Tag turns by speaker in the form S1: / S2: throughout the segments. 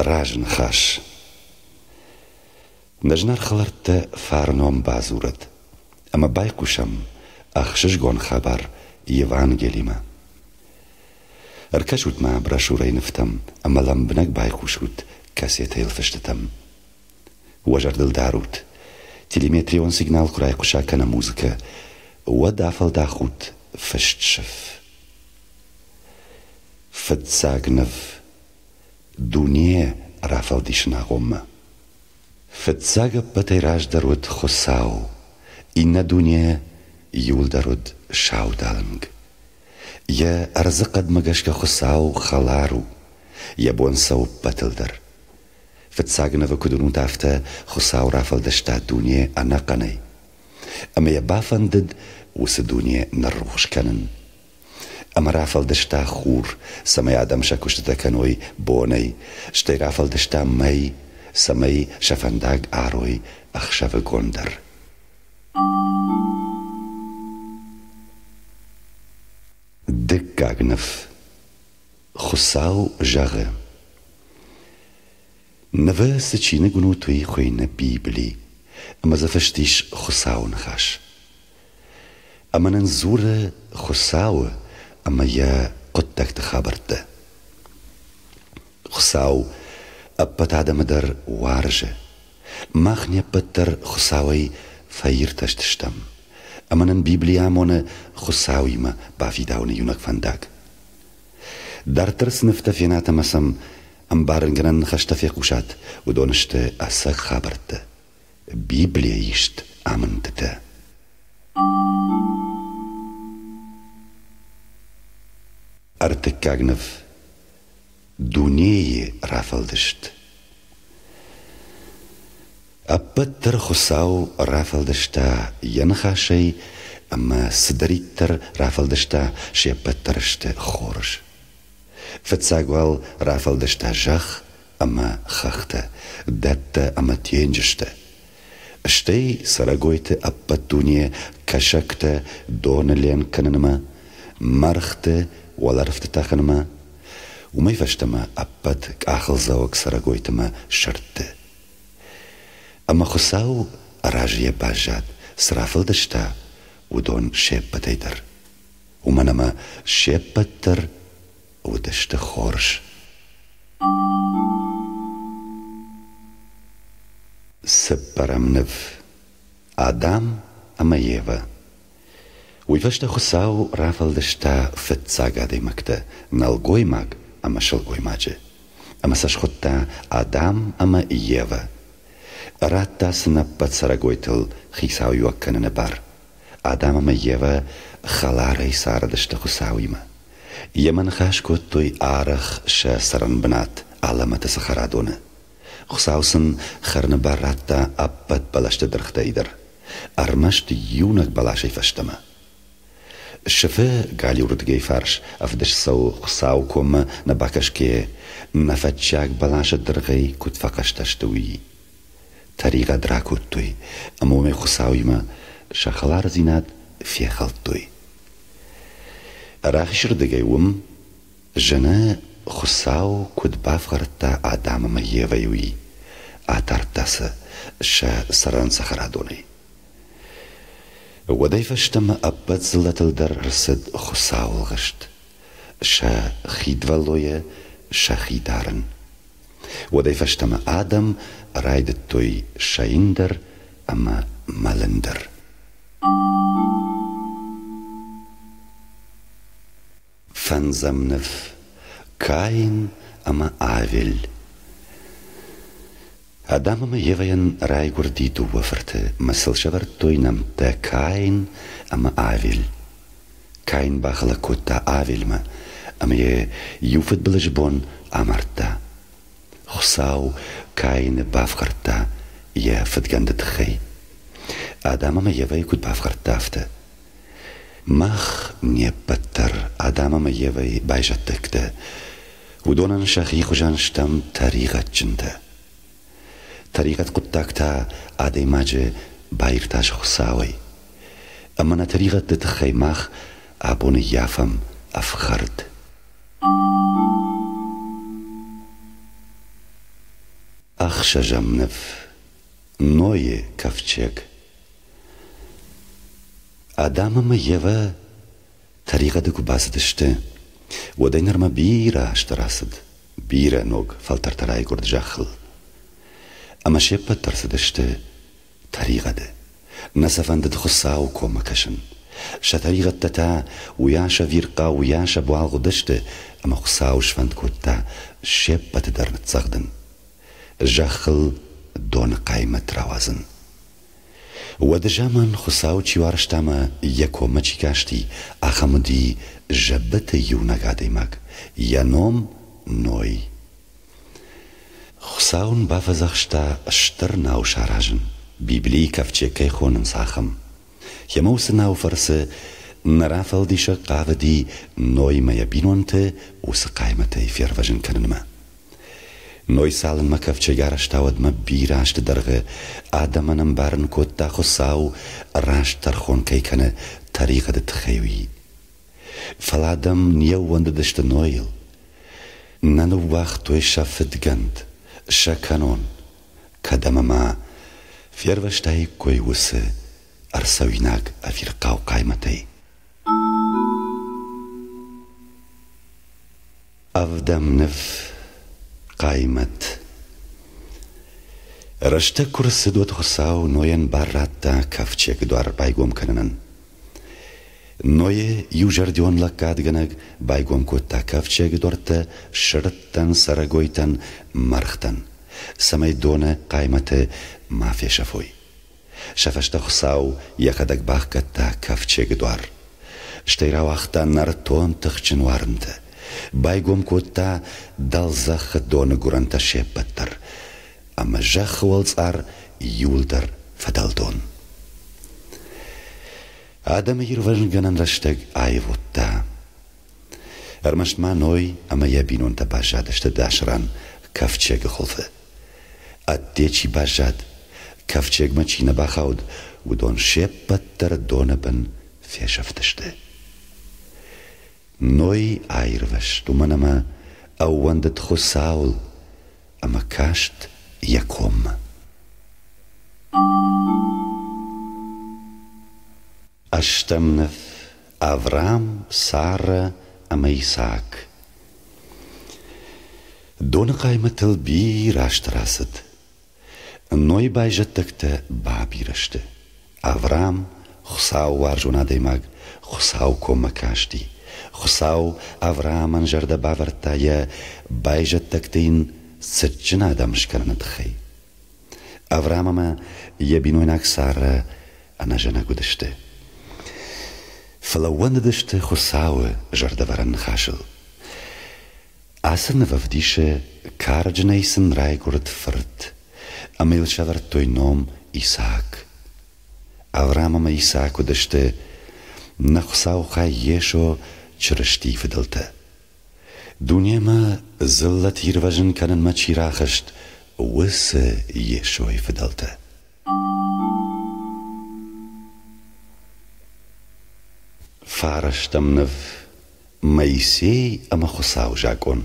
S1: Разныхас. Нӕ зынаргъ хӕлӕрттӕ фарнон бадзурӕд, ӕмӕ байхъусӕм ӕхсызгон хабар Евангелимӕ. Ӕркӕсут-ма брошюрӕйы нывтӕм ӕмӕ лӕмбынӕг байхъусут кассетӕйыл фыстытӕм. Уӕ зӕрдыл дарут, телеметрион сигнал куы райхъуыса кӕнӕ музыкӕ, уӕд афӕлдахут фыст сыф. Фыццаг ныв дуне рафӕлдисыны агъоммӕ. Фыццаг ӕппӕтӕй раздӕр уыд Хуыцау, иннӕ дуне иуылдӕр уыд саудалынг. Йӕ ӕрдзыхъӕдмӕ гӕсгӕ Хуыцау хӕлар у, йӕ бон цӕуы ӕппӕтыл дӕр. Фыццаг нывы куыд уынут, афтӕ Хуыцау рафӕлдыста дуне ӕнӕхъӕнӕй. Ӕмӕ йӕ бафӕндыд уыцы дуне ныррухс кӕнын. Ӕмӕ рафӕлдыста хур, цӕмӕй адӕм сӕ куыстытӕ кӕной бонӕй, стӕй рафӕлдыста мӕй, цӕмӕй сӕ фӕндаг арой ӕхсӕвыгон дӕр. Дыккаг ныв. Хуыцау зӕгъы: Нывы цы чиныг уынут, уый хуыйны Библи, ӕмӕ дзы фыст ис Хуыцауы ныхас. Ӕмӕ нын дзуры Хуыцауы ӕмӕ йӕ хъуыддӕгты хабӕрттӕ. Хуыцау ӕппӕт адӕмы дӕр уарзы. Мах не ппӕт дӕр Хуыцауӕй фӕиртӕстыстӕм, ӕмӕ нын Библи амоны Хуыцауимӕ бафидауыны иунӕг фӕндаг. Дарддӕр цы нывтӕ фенат ӕмӕ сӕм ӕмбарынгӕнӕн ныхӕстӕ фехъусат, уыдон сты ӕцӕг хабӕрттӕ. Библийӕ ист амындтытӕ. Ӕртыккаг ныв Дунейы рафӕлдыст. Ӕппӕт дӕр Хуыцау рафӕлдыста йӕ ныхасӕй ӕмӕ цыдӕриддӕр рафӕлдыста, се ппӕт дӕр сты хорз. Фыццаг уал рафӕлдыста зӕхх ӕмӕ хӕхтӕ, дӕттӕ ӕмӕ денджызтӕ. Стӕй цӕрӕгойты ӕппӕт дуне кӕсӕгтӕ доны ленк кӕнынмӕ, мӕргъты уӕлӕрвты тӕхынмӕ, уымӕй фӕстӕмӕ ӕппӕт къахылдзӕуӕг цӕрӕгойты мӕ сырдты. Ӕмӕ Хуыцау разыйӕ баззад, цы рафӕлдыста, уыдон се ппӕтӕй дӕр. Уымӕн ӕмӕ се ппӕт дӕр уыдысты хорз. Цыппӕрӕм ныв Адам ӕмӕ Евӕ. Уый фӕстӕ Хуыцау рафӕлдыста фыццаг адӕймӕгтӕ, нӕлгоймаг ӕмӕ сылгоймаджы. Ӕмӕ сӕ схуыдта Адам ӕмӕ Евӕ. Радта сын ӕппӕт цӕрӕгойтыл хицауиуӕг кӕныны бар. Адам ӕмӕ Евӕ хӕларӕй цардысты Хуыцауимӕ. Йемӕ ныхас кодтой арӕх сӕ цӕрӕнбынат алӕмӕты цӕхӕрадоны. Хуыцау сын хӕрыны бар радта ӕппӕт бӕлӕсты дыргътӕй дӕр, ӕрмӕст иунӕг бӕласӕй фӕстӕмӕ. Сыфы галиуырдыгӕй фарс ӕвдыст цӕуы Хуыцауы коммӕ нӕ бакӕсгӕйӕ, нӕфӕтчиаг бӕласы дыргъӕй куыд фӕхъӕстӕ сты, уый. Тӕригъӕд ракодтой ӕмӕ уымӕй Хуыцауимӕ сӕ хӕлардзинад фехӕлдтой. Рахизырдыгӕй уым зыны, Хуыцау куыд бафхӕрдта Адамы ӕмӕ Евӕйы, уый, атардта сӕ сӕ цӕрӕн цӕхӕрадонӕй. Уӕдӕй фӕстӕмӕ ӕппӕт дзыллӕтыл дӕр ӕрцыд Хуыцауы ӕлгъыст, сӕ хидвӕллойӕ сӕхи дарын. Уӕдӕй фӕстӕмӕ адӕм райдыдтой сайын дӕр ӕмӕ мӕлын дӕр. Фӕндзӕм ныв Каин ӕмӕ Авель. Адам ӕмӕ Евӕйӕн райгуырди дыууӕ фырты ӕмӕ сыл сӕвӕрдтой нӕмттӕ Каин ӕмӕ Авель. Каин бахӕлӕг кодта Авельмӕ ӕмӕ йӕ иу фыдбылызы бон амардта. Хуыцау Каины бафхӕрдта йӕ фыдгӕнды тыххӕй. Адам ӕмӕ Евӕйы куыд бафхӕрдта, афтӕ. Мах не ппӕт дӕр Адам ӕмӕ Евӕйы байзӕддӕгтӕ, уыдонӕн сӕхи хуызӕн стӕм тӕригъӕдджынтӕ. Тӕригъӕд хъуыддаг та адӕймаджы баиртасы Хуыцауӕй. Ӕмӕ нӕ тӕригъӕдты тыххӕй мах абон ӕййафӕм ӕфхӕрд. Ӕхсӕзӕм ныв. Нойы ковчег. Адам ӕмӕ Евӕ тӕригъӕды куы бацыдысты, уӕдӕй нырмӕ бирӕ азты рацыд, бирӕ ног фӕлтӕртӕ райгуырд зӕххыл. Ӕмӕ се ппӕт дӕр цыдысты тӕригъӕды. Нӕ сӕ фӕндыд Хуыцауы коммӕ кӕсын. Сӕ тӕригъӕдтӕ та уыйас ӕвирхъау, уыйас ӕбуалгъ уыдысты, ӕмӕ Хуыцау сфӕнд кодта се ппӕты дӕр ныццӕгъдын. Зӕххыл доны хъаймӕт рауадзын. Уӕды заман Хуыцау чи уарзта ӕмӕ йӕ коммӕ чи касти, ахӕм уыди зӕбыты иунӕг адӕймаг, йӕ ном Ной. Хуыцау ын бафӕдзӕхста стыр нау саразын, Библийы ковчег кӕй хонынц, ахӕм. Йемӕ уыцы науы фӕрцы нӕ рафӕлдисӕг хъавыди Ноймӕ йӕ бинонты уыцы хъаймӕтӕй фервӕзын кӕнынмӕ. Ной цалынмӕ ковчег арӕзта, уӕдмӕ бирӕ азты дӕргъы адӕмӕн ӕмбарын кодта, Хуыцау раст тӕрхон кӕй кӕны тӕригъӕды тыххӕй, уый. Фӕлӕ адӕм не ууӕндыдысты Нойыл. Нӕ ныууагътой сӕ фыдгӕнд, сӕ кӕнон, кӕд ӕмӕ ма фервӕзтаиккой уыцы ӕрцӕуинаг ӕвирхъау хъаймӕтӕй. Ӕвдӕм ныв Хъаймӕт Рӕстӕг куы рцыд, уӕд Хуыцау Нойӕн бар радта ковчег дуар байгом кӕнынӕн. Нойы иузӕрдион лӕггадгӕнӕг байгом кодта ковчегы дуӕрттӕ сырдтӕн, цӕрӕгойтӕн, мӕргътӕн, цӕмӕй доны хъаймӕты ма фесӕфой. Сӕ фӕстӕ Хуыцау йӕхӕдӕг бахгӕдта ковчегы дуар. Стӕй рауагъта нӕртон тыхджын уарынтӕ, байгом кодта дӕлдзӕхы доны гуырӕнтӕ се ппӕт дӕр, ӕмӕ зӕххы уӕлцъар иуылдӕр фӕдӕлдон. Адӕмы ирвӕзынгӕнӕн рӕстӕг аивгъуыдта. Ӕрмӕст ма Ной ӕмӕ йӕ бинонтӕ баззадысты дӕс ран ковчегы хуылфы. Ӕдде чи баззад, ковчегмӕ чи нӕ бахауд, уыдон се ппӕт дӕр доны бын фесӕфтысты. Ной аирвӕзт, уымӕн ӕмӕ ӕууӕндыд Хуыцауыл ӕмӕ каст йӕ коммӕ. Ӕстӕм ныв Авраам, Саррӕ ӕмӕ Исаак. Доны хъаймӕтыл бирӕ азты рацыд. Нойы байзӕддӕгтӕ бабирӕ сты. Авраам, Хуыцауы уарзон адӕймаг, Хуыцауы коммӕ касти. Хуыцау Авраамӕн зӕрдӕ бавӕрдта йӕ байзӕддӕгты йын цытджын адӕм скӕныны тыххӕй. Авраам ӕмӕ йӕ бинойнаг Саррӕ ӕнӕзӕнӕг уыдысты. Фӕлӕ ууӕндыдысты Хуыцауы зӕрдӕвӕрӕн ныхасыл. Ацы ныв ӕвдисы, карджынӕй сын райгуырд фырт, ӕмӕ йыл сӕвӕрдтой ном Исаак. Авраам ӕмӕ Исаак уыдысты нӕ Хуыцауы хай Йесо Чырыстийы фыдӕлтӕ. Дунемӕ дзыллӕты ирвӕзын кӕнынмӕ чи рахызт, уыцы Йесойы фыдӕлтӕ. Фарӕстӕм ныв Моисей ӕмӕ Хуыцауы закъон.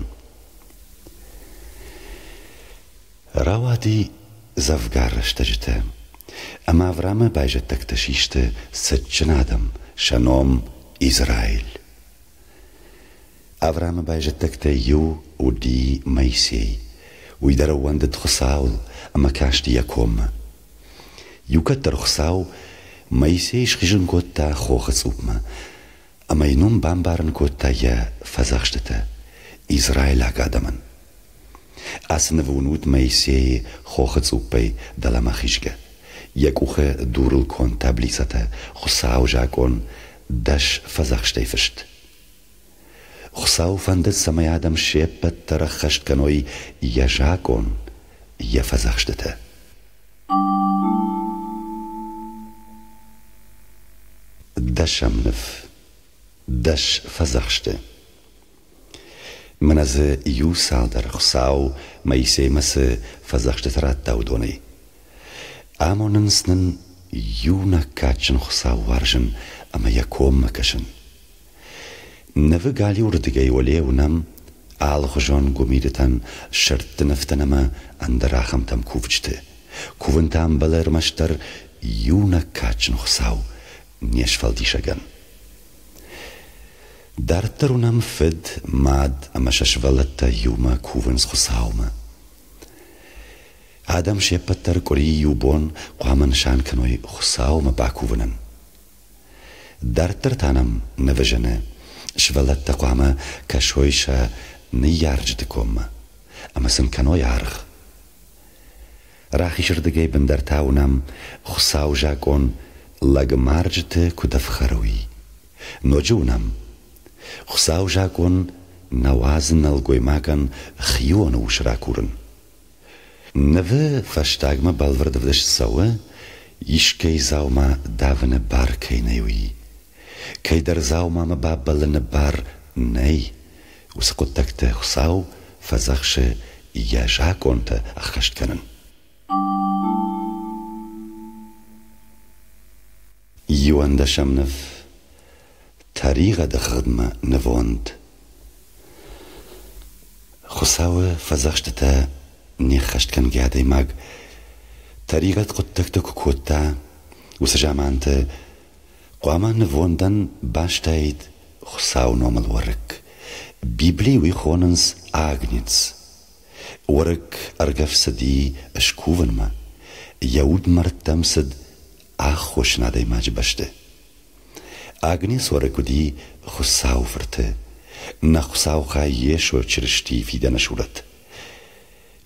S1: Рауади дзӕвгар рӕстӕджытӕ, ӕмӕ Авраамы байзӕддӕгтӕ систы цытджын адӕм, сӕ ном Израиль. Авраамы байзӕддӕгтӕй иу уыди Моисей. Уый дӕр ӕууӕндыд Хуыцауыл ӕмӕ касти йӕ коммӕ. Иу кӕддӕр Хуыцау Моисейы схизын кодта хохы цъупмӕ ӕмӕ йын уым бамбарын кодта йӕ фӕдзӕхстытӕ израилаг адӕмӕн. Ацы нывы уынут Моисейы хохы цъуппӕй дӕлӕмӕ хизгӕ. Йӕ къухы дурыл конд таблицӕтӕ Хуыцауы закъон дӕс фӕдзӕхстӕй фыст. Хуыцауы фӕндыд, цӕмӕй адӕм се ппӕт дӕр ӕххӕст кӕной йӕ закъон, йӕ фӕдзӕхстытӕ. Дӕсӕм ныв. Дӕс фӕдзӕхсты. Мӕнӕ дзы иу цалдӕр Хуыцау Моисеймӕ цы фӕдзӕхстытӕ радта, уыдонӕй. Амонынц нын иунӕг кадджын Хуыцау уарзын ӕмӕ йӕ коммӕ кӕсын. Нывы галиуырдыгӕй уӕле уынӕм Алыхуызон гуымирытӕн, сырдты нывтӕн ӕмӕ ӕндӕр ахӕмтӕм кувджыты. Кувын та ӕмбӕлы ӕрмӕстдӕр иунӕг кадджын Хуыцау, не Сфӕлдисӕгӕн. Дарддӕр уынӕм фыд, мад ӕмӕ сӕ сывӕллӕттӕ иумӕ кувынц Хуыцаумӕ. Адӕм се ппӕт дӕр къуыри иу бон хъуамӕ нысан кӕной Хуыцаумӕ бакувынӕн. Дарддӕр та нӕм нывы зыны, сывӕллӕттӕ хъуамӕ кӕсой сӕ ныййарджыты коммӕ ӕмӕ сын кӕной аргъ. Рахизырдыгӕй бындӕр та уынӕм, Хуыцауы закъон лӕгмарджыты куыд ӕфхӕры, уый. Ноджы уынӕм, Хуыцауы закъон нӕ уадзы нӕлгоймагӕн хионы ус ракурын. Нывы фӕстагмӕ бӕлвырд ӕвдыст цӕуы, искӕй дзаума давыны бар кӕй нӕй, уый. Кӕйдӕр дзаумамӕ бабӕллыны бар нӕй, уыцы хъуыддӕгты Хуыцау фӕдзӕхсы йӕ закъонтӕ ӕххӕст кӕнын. Иуӕндӕсӕм ныв Тӕригъӕды хыгъдмӕ нывонд. Хуыцауы фӕдзӕхстытӕ не ххӕстгӕнгӕ адӕймаг тӕригъӕд хъуыддӕгтӕ куы кодта, уыцы заманты хъуамӕ нывондӕн бастаид Хуыцауы номыл уӕрыкк. Библийы уый хонынц агнец. Уӕрыкк ӕргӕвцыди скувынмӕ, йӕ уд мӕрдтӕм цыд аххосджын адӕймаджы бӕсты. Агнес уӕрыкк уыди Хуыцауы Фырты, нӕ Хуыцаухай Йесо Чырыстийы фидӕны сурӕт.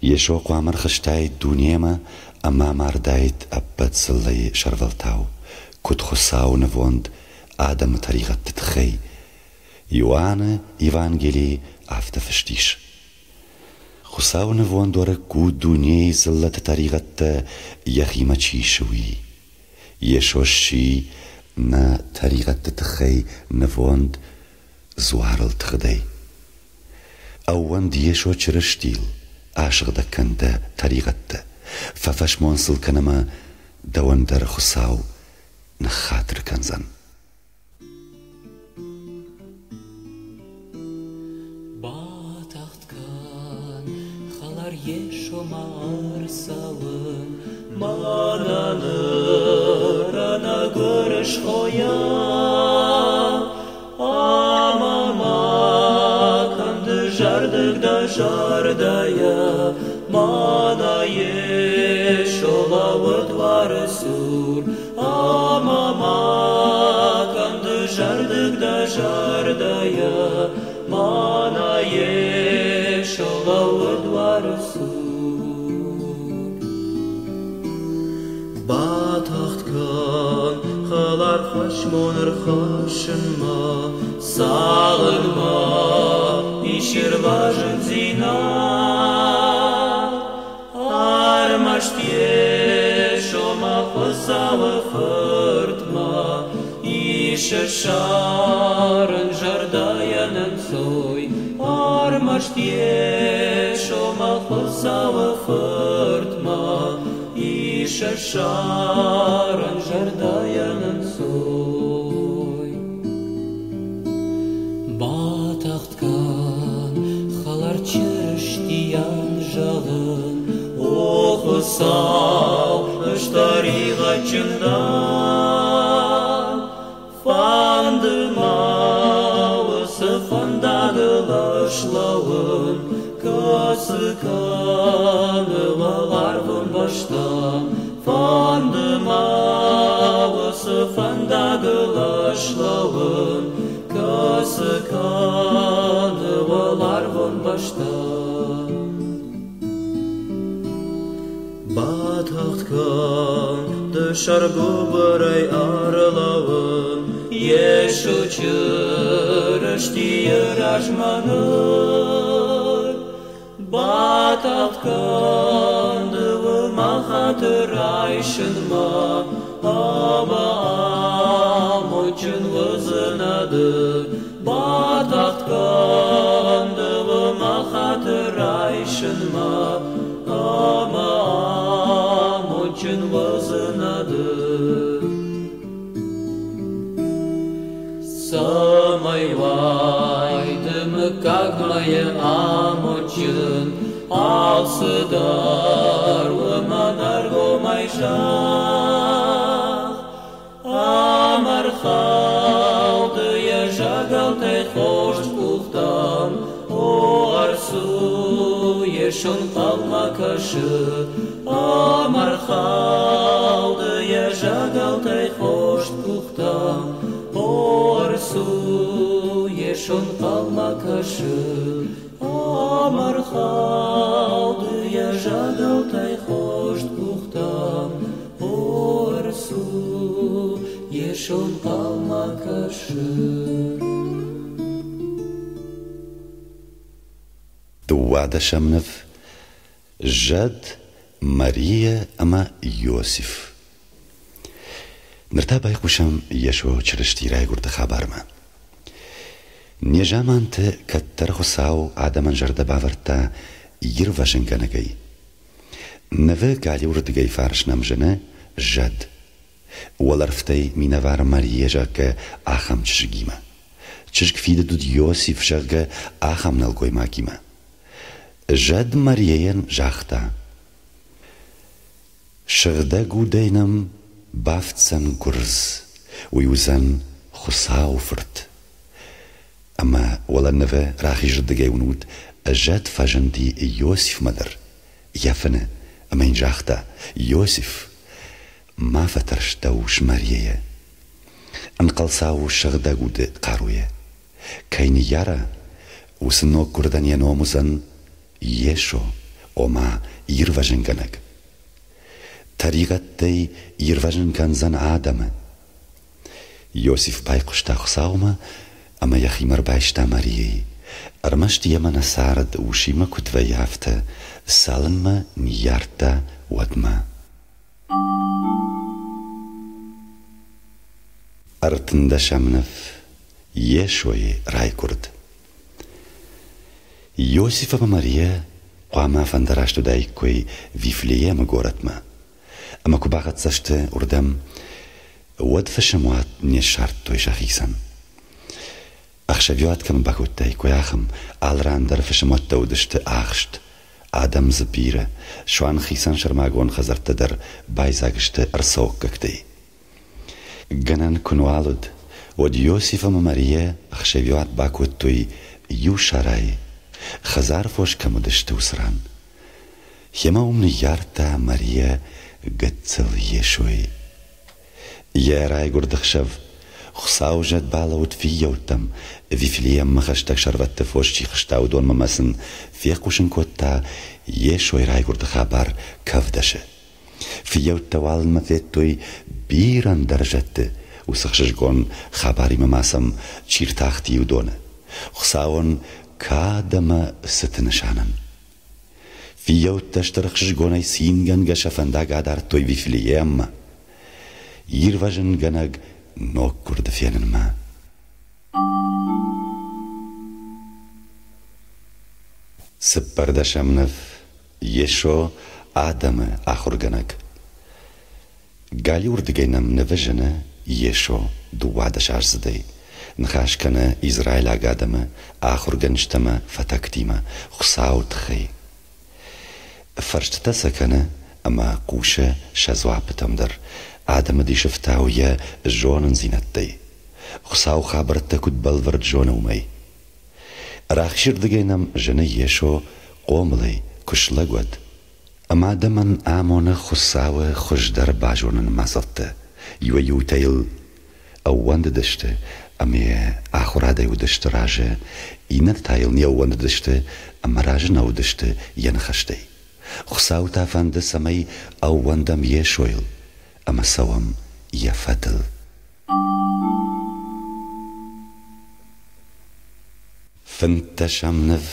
S1: Йесо хъуамӕ рхызтаид дунемӕ ӕмӕ амардаид ӕппӕт дзыллӕйы сӕрвӕлтау, куыд Хуыцауы нывонд адӕмы тӕригъӕдты тыххӕй. Иоанны Евангелийы афтӕ фыст ис: Хуыцауы нывонд уӕрыкк у дунейы дзыллӕты тӕригъӕдтӕ йӕхимӕ чи исы, уый. Йесо сси нӕ тӕригъӕдты тыххӕй нывонд дзуарыл тыгъдӕй. Ӕууӕнд Йесо Чырыстийыл, асыгъдӕг кӕн дӕ тӕригъӕдтӕ, фӕфӕсмон сыл кӕн ӕмӕ дӕуӕн дӕр Хуыцау ныххатыр кӕндзӕн.
S2: Батагъд кӕн, хӕлар Йесомӕ ӕрцӕуын, мӕнӕ ныр ӕнӕгуырысхойӕ ӕмӕ ма кӕн дызӕрдыг дӕ зӕрдӕйӕ, мӕнӕ Йесо лӕууы дуары цур, ӕмӕ ма кӕн дызӕрдыг дӕ зӕрдӕйӕ, мӕнӕ Йесо лӕууы дуары цур. Батагъд кӕн, хӕлар фӕсмон ӕрхӕссынмӕ, цалынмӕ ис ирвӕзындзинад. Ӕрмӕст Йесомӕ Хуыцауы Фыртмӕ ис ссарын зӕрдӕйӕн ӕнцой. Ӕрмӕст Йесомӕ Хуыцауы Фыртмӕ ис ссарын зӕрдӕйӕн ӕнцой. Батагъд кӕн, хӕлар Чырыстийӕн зӕгъын, О Хуыцау, ӕз тӕригъӕдджын дӕн. Фӕнды мӕ уыцы фӕндагыл ӕслӕууын, кӕцы кӕны уӕларвон бӕстӕм. Фӕнды мӕ уыцы фӕндагыл ӕслӕууын, кӕцы кӕны уӕларвон бӕстӕм. Батагъд кӕн, ды сӕргуыбырӕй ӕрлӕууын, Йесо Чырыстийы размӕ ныр. Батагъд кӕн ды уымӕ хатыр райсынмӕ, ӕмӕ амондджын уыдзынӕ ды. Батагъд кӕн ды уымӕ хатыр райсынмӕ, ӕмӕ амондджын уыдзынӕ ды. Цӕмӕй уай ды мыггаг Мыггагмӕ йӕ амондджын, алцыдӕр уымӕн ӕргомӕй зӕгъ. Ам ӕрхауд йӕ зӕгӕлтӕй хорз къухтӕм, о, ӕрцу, Йесо нхъӕлмӕ кӕсы. Ам ӕрхауд йӕ зӕгӕлтӕй хорз къухтӕм, о, ӕрцу, Йесо нхъӕлмӕ кӕсы. Ам ӕрхауд йӕ зӕгӕлтӕй хорз къухтӕм, о, ӕрцу, Йесо нхъӕлмӕ кӕсы.
S1: Дыууадӕсӕм ныв Зӕд, Мария ӕмӕ Иосиф. Ныр та байхъусӕм Йесо Чырыстийы райгуырды хабармӕ. Незаманты кӕддӕр Хуыцау адӕмӕн зӕрдӕ бавӕрдта ирвӕзынгӕнӕгӕй. Нывы галиуырдыгӕй фарс нӕм зыны зӕд. Уӕлӕрвтӕй минӕвар Мария, зӕгъгӕ, ахӕм чызгимӕ. Чызг фидыд уыд Иосиф, зӕгъгӕ, ахӕм нӕлгоймагимӕ. Зӕд Марийӕйӕн загъта: Сыгъдӕг удӕй нӕм бафтдзӕн гуырдз, уый уыдзӕн Хуыцауы Фырт. Ӕмӕ уӕлӕ нывы рахизырдыгӕй уынут, зӕд фӕзынди Иосифмӕ дӕр йӕ фыны ӕмӕ йын загъта: Иосиф, ма фӕтӕрс дӕ ус Марийӕйӕ. Ӕнхъӕлцау у сыгъдӕг уды хъаруйӕ. Кӕй ныййара, уыцы ноггуырдӕн йӕ ном уыдзӕн Йесо, ома Ирвӕзынгӕнӕг. Тӕригъӕдтӕй ирвӕзын кӕндзӕн адӕмы. Иосиф байхъуыста Хуыцаумӕ ӕмӕ йӕхимӕ ӕрбайста Марийӕйы. Ӕрмӕст йемӕ нӕ цард усимӕ куыд вӕййы, афтӕ, цалынмӕ ныййардта, уӕдмӕ. Ӕртындӕсӕм ныв Йесойы райгуырд. Иосиф ӕмӕ Марийӕ хъуамӕ фӕндараст уыдаиккой Вифлеемы горӕтмӕ. Ӕмӕ куы бахӕццӕ сты уырдӕм, уӕд фысымуат не ссардтой сӕхицӕн. Ӕхсӕвиуат кӕм бакодтаиккой, ахӕм алы ран дӕр фысымуӕттӕ уыдысты ахст, адӕм дзы бирӕ, суанг хицӕн сӕрмагонд хӕдзӕрттӕ дӕр байдзаг сты ӕрцӕуӕггӕгтӕй. Гӕнӕн куы нуал уыд, уӕд Иосиф ӕмӕ Марийӕ ӕхсӕвиуат бакодтой иу сарайы, хӕдзар фос кӕм уыдысты, уыцы ран. Йемӕ уым ныййардта Марийӕ гыццыл Йесойы. Йӕ райгуырды хсӕв Хуыцауы зӕд балӕууыд фыййӕуттӕм, Вифлееммӕ хӕстӕг сӕрвӕтты фос чи хызта, уыдонмӕ ӕмӕ сын фехъусын кодта Йесойы райгуырды хабар кӕвдӕсы. Фыййӕуттӕ уалынмӕ федтой бирӕ ӕндӕр зӕдты, уыцы ӕхсызгон хабаримӕ ма сӕм чи ртахти, уыдоны. Хуыцауӕн кад ӕмӕ цыты нысанӕн. Фыййӕуттӕ стыр ӕхсызгонӕй цингӕнгӕ сӕ фӕндаг адардтой Вифлееммӕ, ирвӕзынгӕнӕг ноггуырды фенынмӕ. Цыппӕрдӕсӕм ныв Йесо адӕмы ахуыргӕнӕг. Галиуырдыгӕй нӕм нывы зыны Йесо дыууадӕсаздзыдӕй. Ныхас кӕны израилаг адӕмы ахуыргӕнджытӕ ӕмӕ фӕтӕгтимӕ Хуыцауы тыххӕй. Фӕрстытӕ сӕ кӕны ӕмӕ хъусы сӕ дзуаппытӕм дӕр. Адӕмы дисы фтауы йӕ зонындзинӕдтӕй. Хуыцау хабӕрттӕ куыд бӕлвырд зоны, уымӕй. Рахизырдыгӕй нӕм зыны Йесо хъомылӕй куы слӕг, уӕд. Ӕмӕ адӕмӕн амоны Хуыцауы хуыздӕр базоныны мадзӕлттӕ. Иуӕй-иутӕ йыл ӕууӕндыдысты ӕмӕ йӕ ахуырадӕй уыдысты разы, иннӕтӕ та йыл не ууӕндыдысты ӕмӕ разы нӕ уыдысты йӕ ныхӕстӕй. Хуыцау та фӕнды, цӕмӕй ӕууӕндӕм Йесойыл ӕмӕ цӕуӕм йӕ фӕдыл. Фынддӕсӕм ныв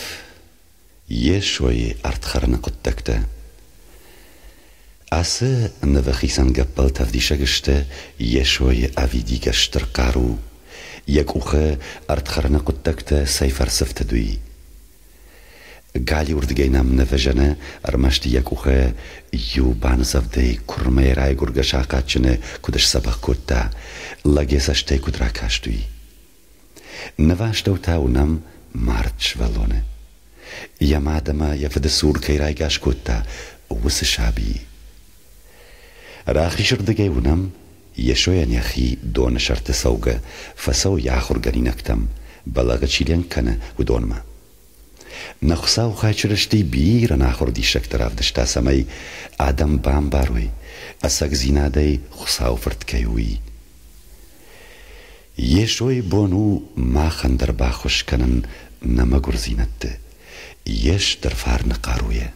S1: Йесойы ӕрдхӕрӕны хъуыддӕгтӕ. Ацы нывы хицӕн гӕппӕлтӕ ӕвдисӕг сты Йесойы ӕвидигӕ стыр хъару, йӕ къухы ӕрдхӕрӕны хъуыддӕгтӕ цӕй фӕрцы фтыд, уый. Галиуырдыгӕй нӕм нывы зыны ӕрмӕст йӕ къухы иу баныдзӕвдӕй куырмӕй райгуыргӕ сахъатджыны куыд сдзӕбӕх кодта, лӕг йӕ цӕстӕй куыд ракаст, уый. Нывастӕу та уынӕм мард сывӕллоны. Йӕ мад ӕмӕ йӕ фыды цур кӕй райгас кодта, уыцы сабийы. Рахизырдыгӕй уынӕм, Йесойӕн йӕхи доны сӕрты цӕугӕ фӕцӕуы йӕ ахуыргӕнинӕгтӕм, бӕлӕгъы чи ленк кӕны, уыдонмӕ. Нӕ Хуыцауы хай Чырысти бирӕ ӕнахуыр диссӕгтӕ равдыста, цӕмӕй адӕм бамбарой, ӕцӕгдзинадӕй Хуыцауы Фырт кӕй у, уый. Йесойы бон у махӕн дӕр баххуыс кӕнын нӕ мӕгуырдзинӕдты, йе стыр фарны хъаруйӕ.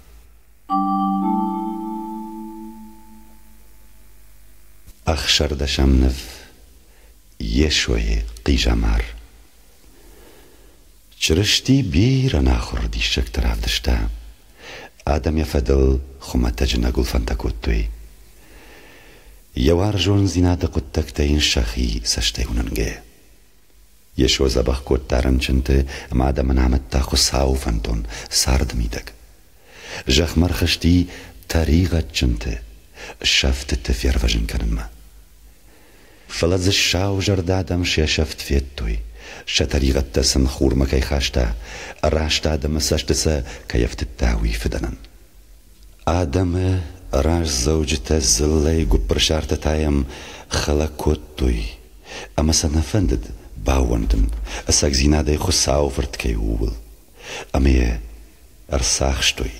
S1: Ӕхсӕрдӕсӕм ныв Йесойы хъизӕмар. Чырысти бирӕ ӕнахуыр диссӕгтӕ равдыста. Адӕм йӕ фӕдыл хуымӕтӕджы нӕ гуылфӕнтӕ кодтой. Йӕ уарзондзинады хъуыддӕгтӕ йын сӕхи цӕстӕй уынӕнгӕйӕ. Йесо дзӕбӕх кодта рынчынты ӕмӕ адӕмӕн амыдта Хуыцауы фӕндон царды мидӕг. Зӕхмӕ ӕрхызти тӕригъӕдджынты, сӕфтыты фервӕзын кӕнынмӕ. Фӕлӕ дзы саузӕрдӕ адӕм се сӕфт федтой, сӕ тӕригъӕдтӕ сын хурмӕ кӕй хаста, раст адӕмы цӕсты сӕ кӕй ӕфтыдта, уый фыдӕнӕн. Адӕмы раздзӕуджытӕ дзыллӕйы гуыппырсартӕ та йӕм хӕлӕг кодтой, ӕмӕ сӕ нӕ фӕндыд баууӕндын, ӕцӕгдзинадӕй Хуыцауы фырт кӕй у, ууыл. Ӕмӕ йӕ ӕрцахстой.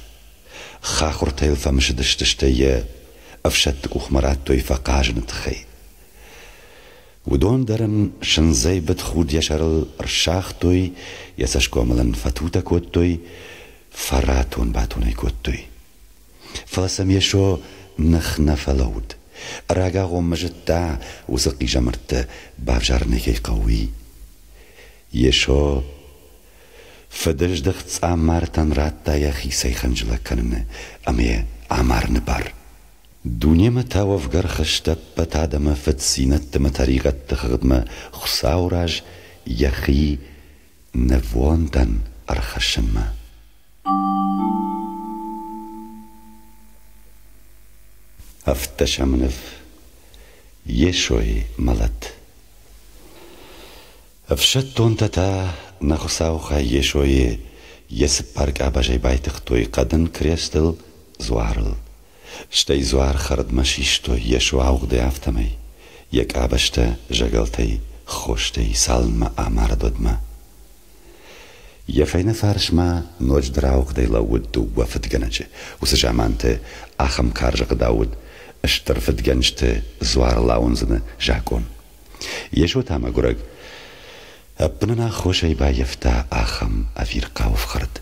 S1: Хахуыртӕ йыл фӕмысыдысты, стӕй йӕ ӕфсӕдты къухмӕ радтой фӕхъазыны тыххӕй. Уыдон дӕр ын сындзӕй быд худ йӕ сӕрыл ӕрсагътой, йӕ цӕсгомыл ын фӕтутӕ кодтой, фӕратон-батон ӕй кодтой. Фӕлӕ сӕм Йесо ных нӕ фӕлӕууыд. Рагагъоммӕ зыдта, уыцы хъизӕмӕртты бавзарын ӕй кӕй хъӕуы, уый. Йесо Фыдыздыхт цъаммартӕн радта йӕхицӕй хынджылӕг кӕныны ӕмӕ йӕ амарыны бар. Дунемӕ та уӕвгӕ рхызт ӕппӕт адӕмы фыддзинӕдты мӕ тӕригъӕдты хыгъдмӕ Хуыцауы раз йӕхи нывондӕн ӕрхӕссынмӕ. Ӕвддӕсӕм ныв Йесойы мӕлӕт. Ӕфсӕддонтӕ та нӕ Хуыцауы хай Йесойы йӕ цыппар къабазӕй байтыгътой хъӕдын крестыл, дзуарыл. Стӕй дзуар хӕрдмӕ систой Йесо ауыгъдӕй афтӕмӕй, йӕ къабӕзтӕ зӕгӕлтӕй, хостӕй цалынмӕ амард, уӕдмӕ. Йӕ фӕйнӕ фарсмӕ ноджыдӕр ауыгъдӕй лӕууыд дыууӕ фыдгӕнӕджы. Уыцы заманты ахӕм карз ӕгъдау уыд стыр фыдгӕнджыты дзуарыл ауындзыны закъон. Йесо та, мӕгуырӕг, ӕппын ын аххосӕй баййӕфта ахӕм ӕвирхъау ӕфхӕрд.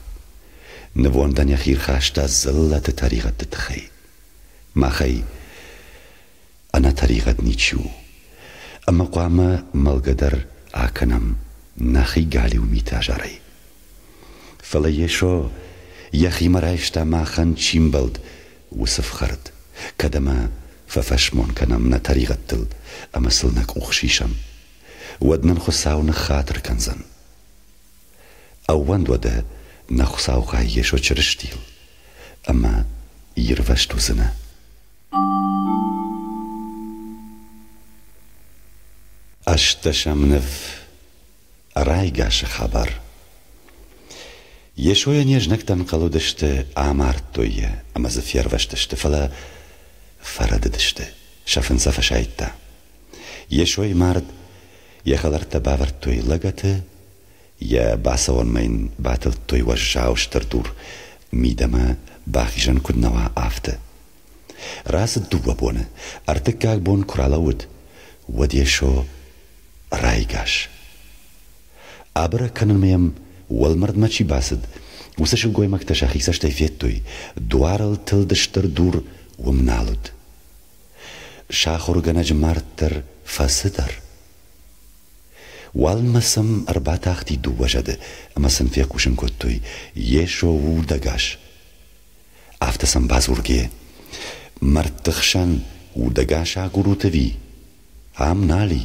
S1: Нывондӕн йӕхи рхаста дзыллӕты тӕригъӕдты тыххӕй. Махӕй ӕнӕтӕригъӕд ничи у, ӕмӕ хъуамӕ мӕлгӕ дӕр акӕнӕм нӕхи галиу миты азарӕй. Фӕлӕ Йесо йӕхимӕ райста махӕн чи мбӕлд, уыцы фхӕрд, кӕд ӕмӕ фӕфӕсмон кӕнӕм нӕ тӕригъӕдтыл ӕмӕ сыл нӕ къух сисӕм, уӕд нын Хуыцау ныххатыр кӕндзӕн. Ӕууӕнд уӕдӕ нӕ Хуыцауы хай Йесо Чырыстийыл, ӕмӕ ирвӕзт уыдзынӕ. Ӕстдӕсӕм ныв Райгасы хабар. Йесойӕн йе знӕгтӕ ӕнхъӕл уыдысты, амардтой йӕ ӕмӕ дзы фервӕзтысты, фӕлӕ фӕрӕдыдысты, сӕ фын сӕ фӕсайдта. Йесойы мард йӕ хӕлӕрттӕ бавӕрдтой лӕгӕты, йӕ бацӕуӕнмӕ йын батылдтой уӕззау стыр дур, мидӕмӕ бахизӕн куыд нӕ уа, афтӕ. Рацыд дыууӕ боны. Ӕртыккаг бон куы ралӕууыд, уӕд Йесо райгас. Абӕрӕг кӕнынмӕ йӕм уӕлмӕрдмӕ чи бацыд, уыцы сылгоймӕгтӕ сӕхи цӕстӕй федтой, дуарыл тылд стыр дур уым нал уыд. Сахуыргӕнӕджы мард дӕр фӕцыдӕр. Уалынмӕ сӕм ӕрбатахти дыууӕ зӕды ӕмӕ сын фехъусын кодтой: Йесо удӕгас! Афтӕ сӕм бадзургӕ: Мӕрдты хсӕн удӕгас агурут ӕви? Ам нал и,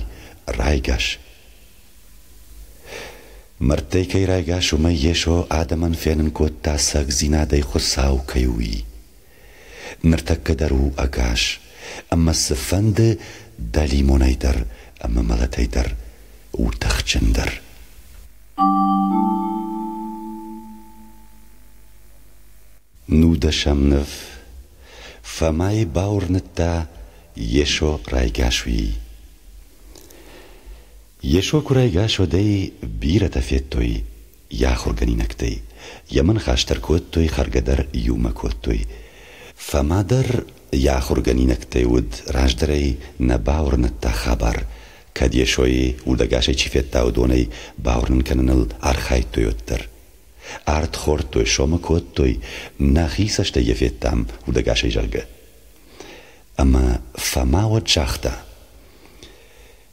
S1: райгас. Мӕрдтӕй кӕй райгас, уымӕй Йесо адӕмӕн фенын кодта ӕцӕгдзинадӕй Хуыцау кӕй у, уый. Ныртӕккӕ дӕр у ӕгас, ӕмӕ цыфӕнды дӕлимонӕй дӕр ӕмӕ мӕлӕтӕй дӕр у тыхджындӕр. Нудӕсӕм ныв. Фомайы бауырныдта, Йесо райгас уый. Йесо куы райгас, уӕд ӕй бирӕтӕ федтой йӕ ахуыргӕнинӕгтӕй. Йемӕ ныхас дӕр кодтой, хӕргӕ дӕр иумӕ кодтой. Фома дӕр йӕ ахуыргӕнинӕгтӕй уыд, раздӕр ӕй нӕ бауырныдта хабар, кӕд Йесойы удӕгасӕй чи федта, уыдонӕй бауырнын кӕныныл архайдтой, уӕддӕр. Ард хордтой, сомы кодтой, нӕхи цӕстӕй йӕ федтам удӕгасӕй, зӕгъгӕ. Ӕмӕ Фома уӕд загъта: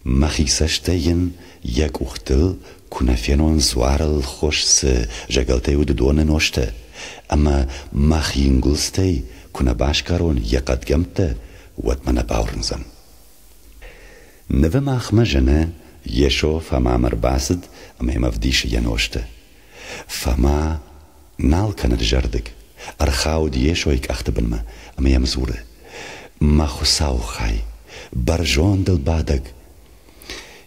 S1: Мӕхи цӕстӕй йын йӕ къухтыл куы нӕ фенон дзуарыл хос цы зӕгӕлтӕй уыд уыдоны нозтӕ, ӕмӕ мӕхи нгуылдзтӕй куы нӕ басгарон йӕ хъӕдгӕмттӕ, уӕд мӕ нӕ бауырндзӕн. Нывы махмӕ зыны, Йесо Фомамӕ ӕрбацыд ӕмӕ йӕм ӕвдисы йӕ нозты. Фома нал кӕны дызӕрдыг, ӕрхауд Йесойы къӕхты бынмӕ ӕмӕ йӕм дзуры: «Мӕ Хуыцауы хай, бӕрзондыл бадӕг!»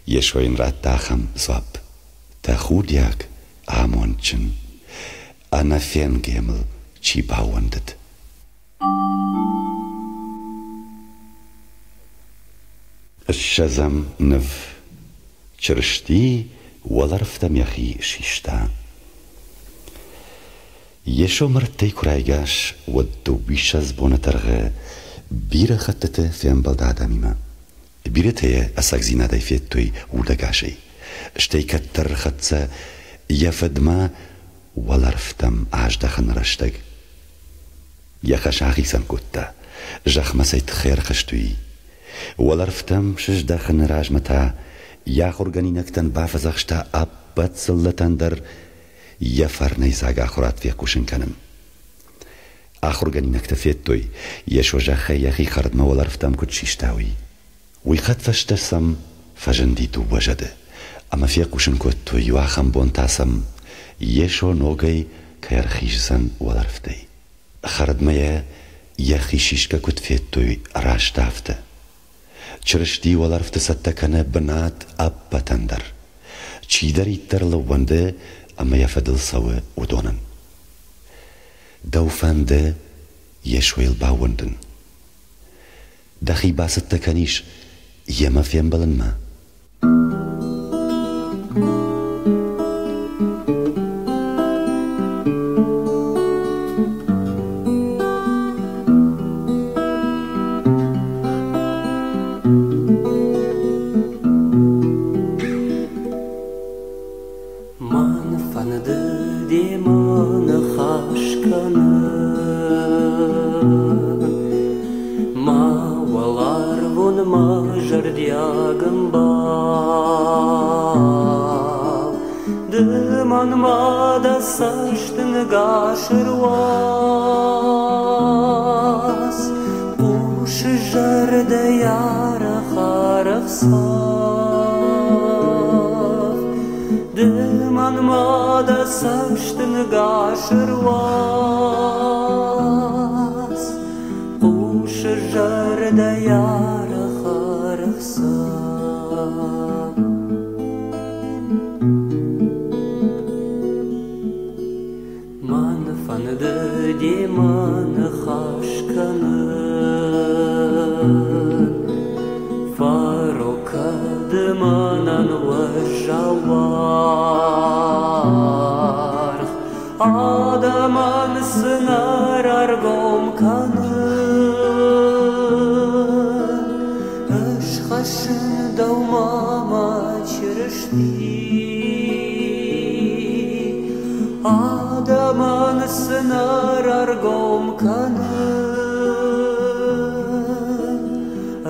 S1: Йесо йын радта ахӕм дзуапп: «Тӕхудиаг, амондджын, ӕнӕфенгӕ мыл чи баууӕндыд!» Ссӕдзӕм ныв. Чырысти уӕлӕрвтӕм йӕхи систа. Йесо мӕрдтӕй куы райгас, уӕд дыууиссӕдз боны дӕргъы бирӕ хӕттыты фембӕлд адӕмимӕ. Бирӕтӕ йӕ ӕцӕгдзинадӕй федтой удӕгасӕй, стӕй кӕддӕр хӕццӕ йӕ фыдмӕ уӕлӕрвтӕм аздӕхыны рӕстӕг. Йӕ хӕс ахицӕн кодта, зӕхмӕ цӕй тыххӕй ӕрхызт, уый. Уӕлӕрвтӕм сыздӕхыны размӕ та йӕ ахуыргӕнинӕгтӕн бафӕдзӕхста ӕппӕт дзыллӕтӕн дӕр йӕ фӕрнӕйдзаг ахуырад фехъусын кӕнын. Ахуыргӕнинӕгтӕ федтой, Йесо зӕххӕй йӕхи хӕрдмӕ уӕлӕрвтӕм куыд систа, уый. Уый хӕдфӕстӕ сӕм фӕзынди дыууӕ зӕды ӕмӕ фехъусын кодтой, иу ахӕм бон та сӕм Йесо ногӕй кӕй ӕрхиздзӕн уӕлӕрвтӕй. Хӕрдмӕ йӕ йӕхи сисгӕ куыд федтой, раст афтӕ. Чырысти уӕлӕрвты цӕттӕ кӕны бынат ӕппӕтӕн дӕр. Чидӕриддӕр лӕууӕнды ӕмӕ йӕ фӕдыл цӕуы, уыдонӕн. Дӕу фӕнды Йесойыл баууӕндын? Дӕхи бацӕттӕ кӕнис йемӕ фембӕлынмӕ?
S2: Мӕн фӕнды демӕ ныхас кӕнын, Мӕ уӕларвон мӕ зӕрдиаг ӕмбал. Ды мӕнмӕ дӕ цӕстынгас ӕруадз, Хъусы зӕрдӕйӕ арӕх-арӕх Ды мӕнмӕ дӕ цӕстынгас ӕруадз, Хъусы зӕрдӕйӕ арӕх-арӕх Мӕн фӕнды демӕ ныхас кӕнын, Фӕрог кӕд мӕнӕн уӕззау уаргъ, Адӕмӕн цы нӕ раргом кӕнын, Ӕз хӕссын дӕумӕ мӕ Чырысти. Адӕмӕн цы нӕ раргом кӕнын,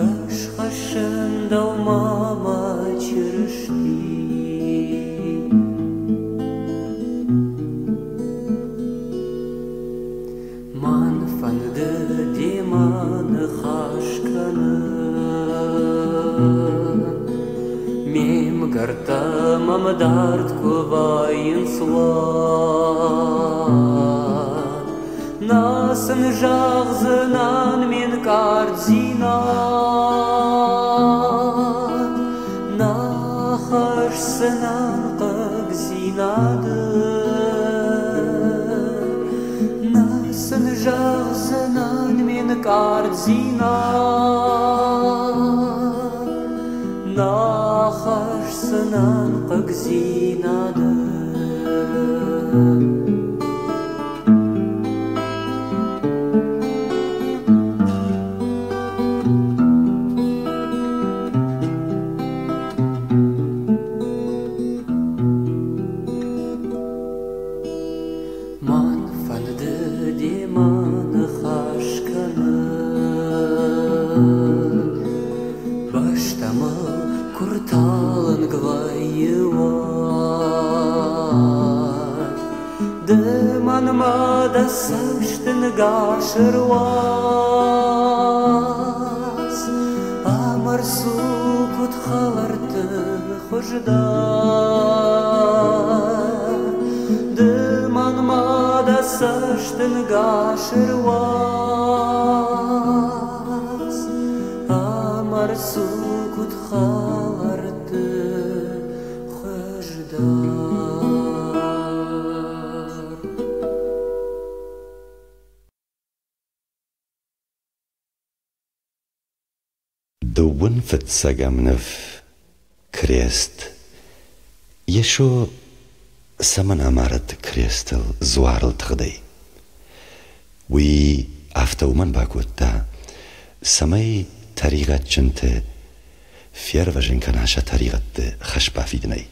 S2: Ӕз хӕссын дӕумӕ мӕ Чырысти. Мӕн фӕнды демӕ ныхас кӕнын, Ме мгӕрттӕ мӕм дард куы вӕййынц, уӕд. Нӕ сын зӕгъдзынӕн ме нкъарддзинад, Нӕ хӕсдзынӕн хъыгдзинады. Нӕ сын Ӕнкъарддзинад, нӕ хӕсдзынӕн хъыгдзинады. Мӕн фӕнды демӕ ныхас кӕнын, Бӕстӕ мыл куы рталынг вӕййы, уӕд. Ды мӕнмӕ дӕ цӕстынгас ӕруадз, Ӕмӕ рцу куыд хӕлӕртты хуыздӕр. Ды мӕнмӕ дӕ цӕстынгас ӕруадз, Ӕмӕ рцу куыд хӕлӕртты хуыздӕр.
S1: Дыууын фыццӕгӕм ныв Крест. Йесо цӕмӕн амард крестыл дзуарыл тыгъдӕй? Уый афтӕ уымӕн бакодта, цӕмӕй тӕригъӕдджынты фервӕзын кӕна сӕ тӕригъӕдты хӕс бафидынӕй.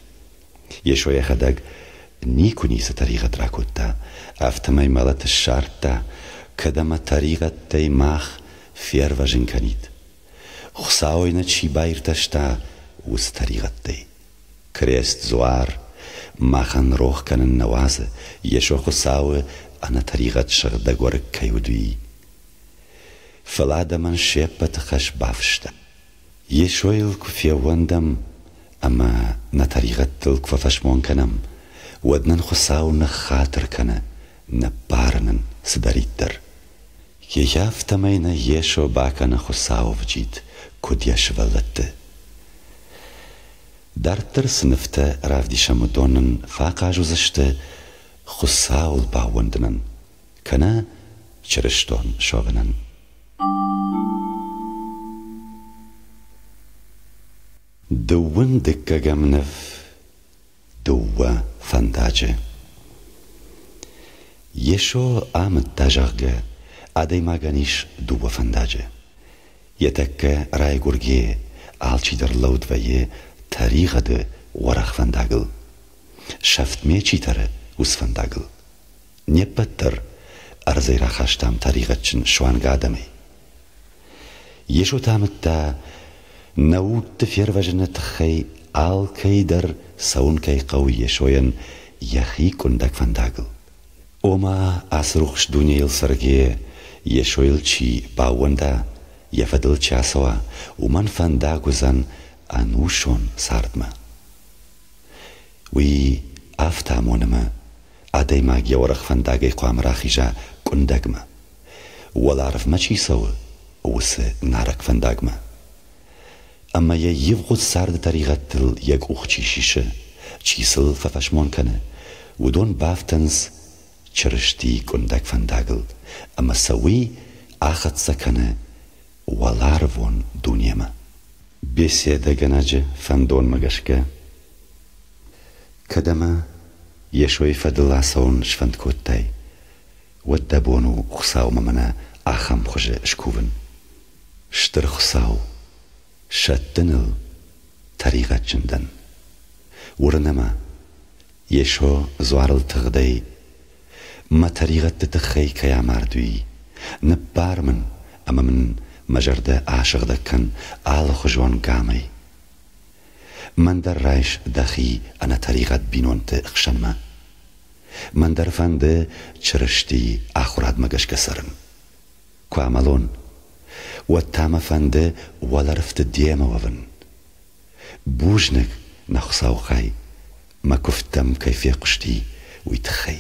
S1: Йесо йӕхӕдӕг никуы ницы тӕригъӕд ракодта, афтӕмӕй мӕлӕт ссардта, кӕд ӕмӕ тӕригъӕдтӕй мах фервӕзын кӕнид. Хуыцауӕй нӕ чи баиртӕста, уыцы тӕригъӕдтӕй. Крест-дзуар махӕн рох кӕнын нӕ уадзы, Йесо Хуыцауы ӕнӕтӕригъӕд сыгъдӕг уӕрыкк кӕй уыд, уый. Фӕлӕ адӕмӕн се ппӕты хӕс бафыста. Йесойыл куы феууӕндӕм ӕмӕ нӕ тӕригъӕдтыл куы фӕфӕсмон кӕнӕм, уӕд нын Хуыцау ныххатыр кӕны, ныббары нын цыдӕриддӕр. Йе афтӕмӕй нӕ Йесо бакӕны Хуыцауы вджид, куыд йӕ сывӕллӕтты. Дарддӕр цы нывтӕ равдисӕм, уыдон нын фӕахъаз уыдзысты Хуыцауыл баууӕндынӕн кӕнӕ чырыстон суӕвынӕн. Дыууын дыккӕгӕм ныв Дыууӕ фӕндаджы. Йесо амыдта, зӕгъгӕ, адӕймагӕн ис дыууӕ фӕндаджы. Йӕ тӕккӕ райгуыргӕ алчидӕр лӕуд вӕййы тӕригъӕды уӕрӕх фӕндагыл. Сӕфтмӕ чи тӕры, уыцы фӕндагыл. Не ппӕт дӕр ӕрдзӕй рахастам тӕригъӕдджын суанг адӕмӕй. Йесо та амыдта, нӕ удты фервӕзыны тыххӕй алкӕй дӕр цӕуын кӕй хъӕуы Йесойӕн йӕхи къуындӕг фӕндагыл. Ома ацы рухс дунейыл цӕргӕйӕ Йесойыл чи баууӕнда, йӕ фӕдыл чи ацӕуа, уымӕн фӕндаг уыдзӕн ӕнусон цардмӕ. Уый афтӕ амоны ӕмӕ адӕймаг йӕ уӕрӕх фӕндагӕй хъуамӕ рахиза къуындӕгмӕ. Уӕларвмӕ чи цӕуы, уыцы нарӕг фӕндагмӕ. Ӕмӕ йӕ ивгъуыд царды тӕригъӕдтыл йӕ къух чи сисы, чи сыл фӕфӕсмон кӕны, уыдон бафтынц Чырыстийы къуындӕг фӕндагыл, ӕмӕ сӕ уый ахӕццӕ кӕны уӕларвон дунемӕ. Беседӕгӕнӕджы фӕндонмӕ гӕсгӕ, кӕд ӕмӕ Йесойы фӕдыл ацӕуын сфӕнд кодтай, уӕд дӕ бон у Хуыцаумӕ мӕнӕ ахӕм хуызы скувын: Стыр Хуыцау, сӕттын ыл, тӕригъӕдджын дӕн. Уырны мӕ, Йесо дзуарыл тыгъдӕй мӕ тӕригъӕдты тыххӕй кӕй амард, уый. Ныббар мын ӕмӕ мын мӕ зӕрдӕ асыгъдӕг кӕн алыхуызон гамӕй. Мӕн дӕр райс дӕхи ӕнӕтӕригъӕд бинонты хсӕнмӕ. Мӕн дӕр фӕнды Чырыстийы ахуырадмӕ гӕсгӕ цӕрын. Куы амӕлон, уӕд та мӕ фӕнды уӕлӕрвты демӕ уӕвын. Бузныг, нӕ Хуыцауы хай, мӕ куывдтӕм кӕй фехъуысти, уый тыххӕй.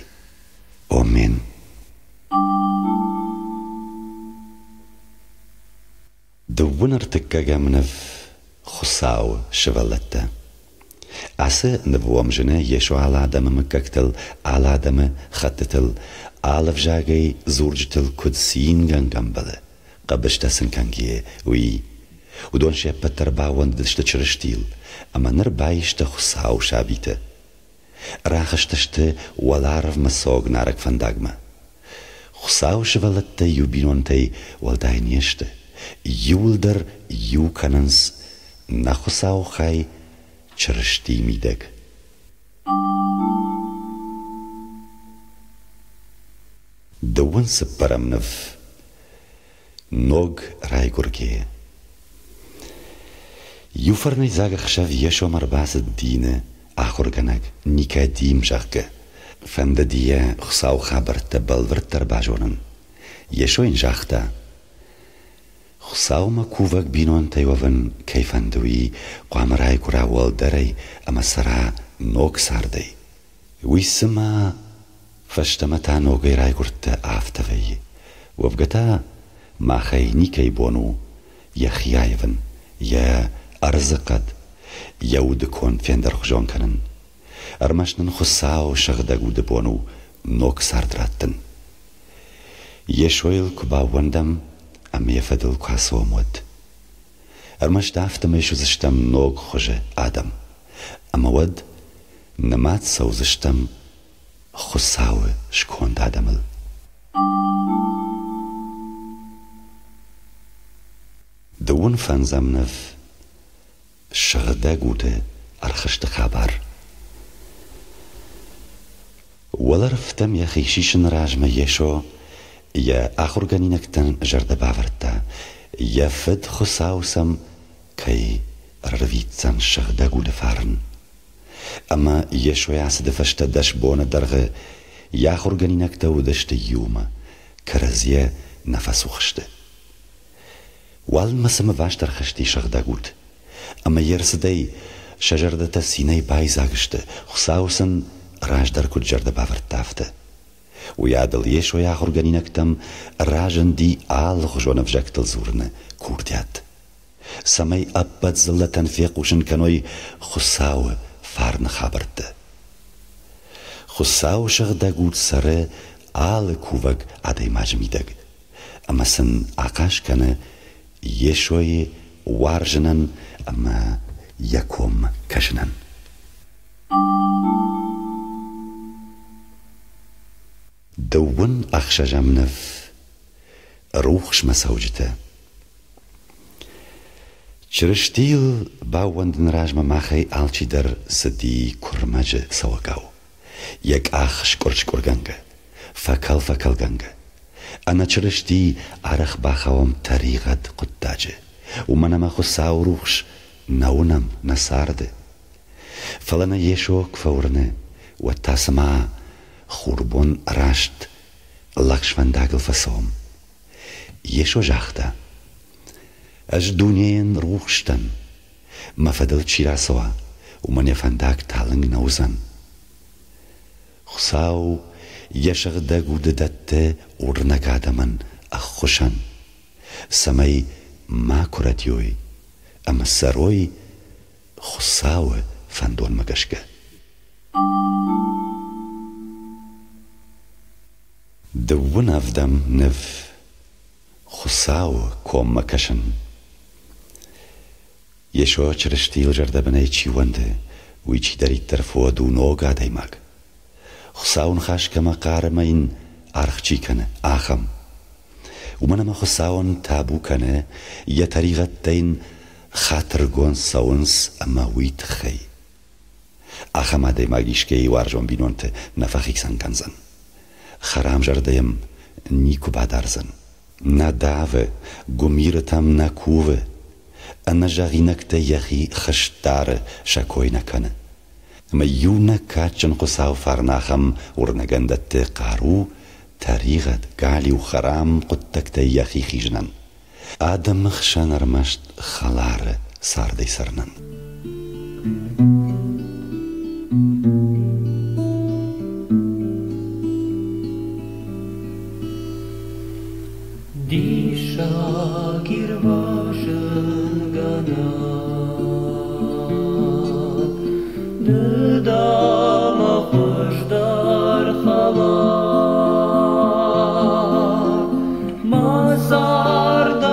S1: Омен. Дыууын ӕртыккӕгӕм ныв Хуыцауы сывӕллӕттӕ. Ацы нывы уӕм зыны Йесо алы адӕмы мыггӕгтыл, алы адӕмы хӕттытыл, алы ӕвзагӕй дзурджытыл куыд цингӕнгӕ ӕмбӕлы, хъӕбыстӕ сын кӕнгӕйӕ, уый. Уыдон се ппӕт дӕр баууӕндыдысты Чырыстийыл, ӕмӕ ныр баисты Хуыцауы сабитӕ. Рахызтысты уӕларвмӕ цӕуӕг нарӕг фӕндагмӕ. Хуыцауы сывӕллӕттӕ иу бинонтӕй уӕлдай не сты, иуылдӕр иу кӕнынц нӕ Хуыцауы хай Чырыстийы мидӕг. Дыууын цыппӕрӕм ныв Ног райгуыргӕ. Иу фӕрнӕйдзаг ӕхсӕв Йесомӕ ӕрбацыд дины ахуыргӕнӕг Никодим, зӕгъгӕ. Фӕндыди йӕ Хуыцауы хабӕрттӕ бӕлвырддӕр базонын. Йесо йын загъта: Хуыцаумӕ кувӕг бинонтӕй уӕвын кӕй фӕнды, уый хъуамӕ райгуыра уӕлдӕрӕй ӕмӕ цӕра ног цардӕй. Уый цыма фӕстӕмӕ та ногӕй райгуырдтӕ, афтӕ вӕййы. Уӕвгӕ та махӕй никӕй бон у йӕхи аивын, йӕ ӕрдзыхъӕд, йӕ удыконд фендӕрхуызон кӕнын. Ӕрмӕст нын Хуыцауы сыгъдӕг уды бон у ног цард раттын. Йесойыл куы баууӕндӕм ӕмӕ йӕ фӕдыл куы ацӕуӕм, уӕд. Ӕрмӕст афтӕмӕй суыдзыстӕм ног хуызы адӕм. Ӕмӕ уӕд нымад цӕудзыстӕм Хуыцауы сконд адӕмыл. Дыууын фӕндзӕм ныв Сыгъдӕг уды ӕрхызты хабар. Уӕлӕрвтӕм йӕхи сисыны размӕ Йесо йӕ ахуыргӕнинӕгтӕн зӕрдӕ бавӕрдта, йӕ Фыд Хуыцау сӕм кӕй ӕрӕрвитдзӕн сыгъдӕг уды фарн. Ӕмӕ Йесойы ацыды фӕстӕ 10 боны дӕргъы йӕ ахуыргӕнинӕгтӕ уыдысты иумӕ, кӕрӕдзийӕ нӕ фӕцух сты. Уалынмӕ сӕм ӕваст ӕрхызти сыгъдӕг уд, ӕмӕ йе рцыдӕй сӕ зӕрдӕтӕ цинӕй байдзаг сты, Хуыцау сын раздӕр куыд зӕрдӕ бавӕрдта, афтӕ. Уыйадыл Йесойы ахуыргӕнинӕгтӕм разынди алыхуызон ӕвзӕгтыл дзурыны курдиат, цӕмӕй ӕппӕт дзыллӕтӕн фехъусын кӕной Хуыцауы фарны хабӕрттӕ. Хуыцауы сыгъдӕг уд цӕры алы кувӕг адӕймаджы мидӕг, ӕмӕ сын ахъаз кӕны Йесойы уарзынӕн ӕмӕ йӕ коммӕ кӕсынӕн. Дыууын ӕхсӕзӕм ныв Рухсмӕ цӕуджытӕ. Чырыстийыл баууӕндыны размӕ махӕй алчидӕр цыди куырмӕджы цӕуӕгау, йӕ къах скъуыр-скъуыргӕнгӕ, фӕкӕл-фӕкӕлгӕнгӕ. Ӕнӕ Чырысти арӕх бахауӕм тӕригъӕд хъуыддаджы, уымӕн ӕмӕ Хуыцауы рухс нӕ уынӕм нӕ царды. Фӕлӕ нӕ Йесо куы фӕуырны, уӕд та цыма хурбон раст лӕгъзфӕндагыл фӕцӕуӕм. Йесо загъта: Ӕз дунейӕн рухс дӕн. Мӕ фӕдыл чи рацӕуа, уымӕн йӕ фӕндаг талынг нӕ уыдзӕн. Хуыцау йӕ сыгъдӕг уды дӕтты уырнӕг адӕмӕн ӕххуысӕн, цӕмӕй макуы рӕдийой ӕмӕ цӕрой Хуыцауы фӕндонмӕ гӕсгӕ. Дыууын ӕвдӕм ныв Хуыцауы коммӕ кӕсын. Йесо Чырыстийыл зӕрдӕбынӕй чи уӕнды, уый чидӕриддӕр фод у ног адӕймаг. Хуыцауы ныхас кӕмӕ хъары ӕмӕ йын аргъ чи кӕны, ахӕм. Уымӕн ӕмӕ Хуыцауӕн табу кӕны, йӕ тӕригъӕдтӕ йын хатыргонд цӕуынц ӕмӕ уый тыххӕй. Ахӕм адӕймаг искӕйы уарзон бинонты нӕ фӕхицӕн кӕндзӕн. Хӕрам зӕрдӕ йӕм никуы бадардзӕн. Нӕ давы, гуымирытӕм нӕ кувы, ӕнӕзӕгъинӕгтӕ йӕхи хызт дары, сӕ кой нӕ кӕны. Ӕмӕ иунӕг кадджын Хуыцау фарн ахӕм уырнӕгӕн дӕтты хъару, тӕригъӕд, галиу хӕрам хъуыддӕгтӕй йӕхи хизынӕн. Адӕмы хсӕн ӕрмӕст хӕлары цардӕй цӕрынӕн.
S2: Диссаг ирвӕзынгӕнӕг, ды дӕ мӕ хуыздӕр хӕлар. Мӕ цард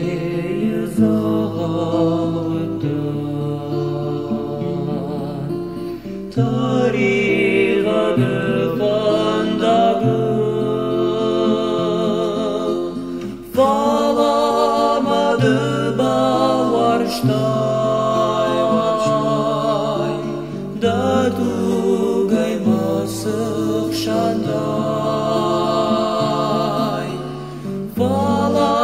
S2: Дунейы дзӕгъӕл уыдтӕн, тӕригъӕды фӕндагыл. Фӕлӕ мӕ ды бауарзтай, дӕ тугӕй мӕ сыхсадтай. Фӕлӕ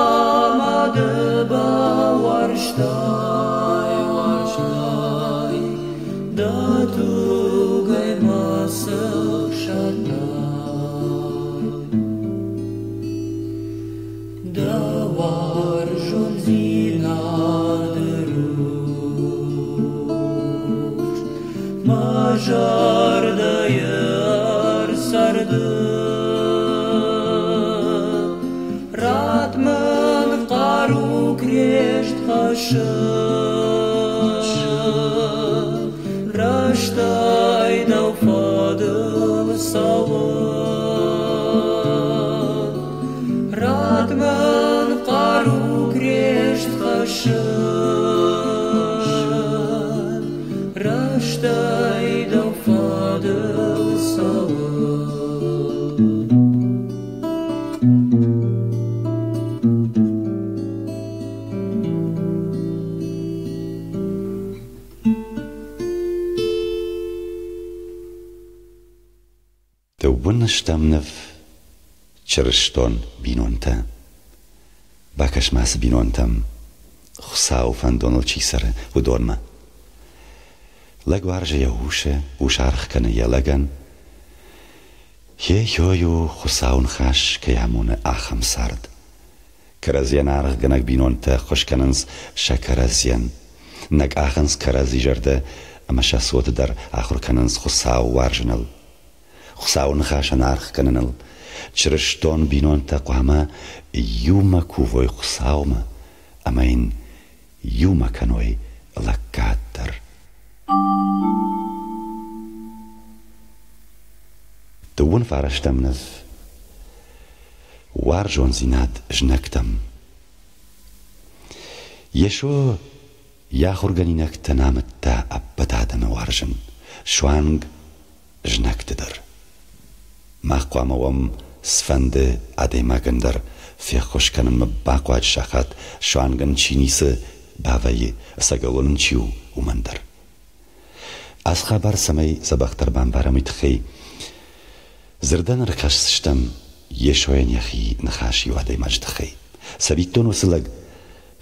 S2: мӕ ды бауарзтай, дӕ тугӕй мӕ сыхсадтай. Дӕ уарзондзинады рухс мӕ зӕрдӕйы ӕрцарды. Ратт мын хъару крест хӕссын, рӕстӕй дӕу фӕдыл цӕуын. Ратт мын хъару крест хӕссын, рӕстӕй дӕу фӕдыл цӕуын.
S1: Дыууын стӕм ныв Чырыстон бинонтӕ. Бакӕс-ма ацы бинонтӕм, Хуыцауы фӕндоныл чи цӕры, уыдонмӕ. Лӕг уарзы йӕ усы, ус аргъ кӕны йӕ лӕгӕн. Йе-йой у Хуыцауы ныхас кӕй амоны, ахӕм цард. Кӕрӕдзийӕн аргъгӕнӕг бинонтӕ ӕххуыс кӕнынц сӕ кӕрӕдзийӕн. Нӕ къахынц кӕрӕдзи зӕрдӕ ӕмӕ сӕ цоты дӕр ахуыр кӕнынц Хуыцауы уарзыныл. Хуыцауы ныхасӕн аргъ кӕныныл. Чырыстон бинонтӕ хъуамӕ иумӕ кувой Хуыцаумӕ ӕмӕ йын иумӕ кӕной лӕггад дӕр. Дыууын фарӕстӕм ныв Уарзондзинад знӕгтӕм. Йесо йӕ ахуыргӕнинӕгтӕн амыдта ӕппӕт адӕмы уарзын, суанг знӕгты дӕр. Мах хъуамӕ уӕм цыфӕнды адӕймагӕн дӕр феххуыс кӕнынмӕ бахъуаджы сахат, суанг ын чи ницы бавӕййы, ӕцӕгӕлон ын чи у, уымӕн дӕр. Ацы хабар цӕмӕй дзӕбӕхдӕр бамбарӕм, уый тыххӕй дзырдӕн ӕркӕсдзыстӕм Йесойӕн йӕхи ныхас иу адӕймаджы тыххӕй. Цӕвиттон, уыцы лӕг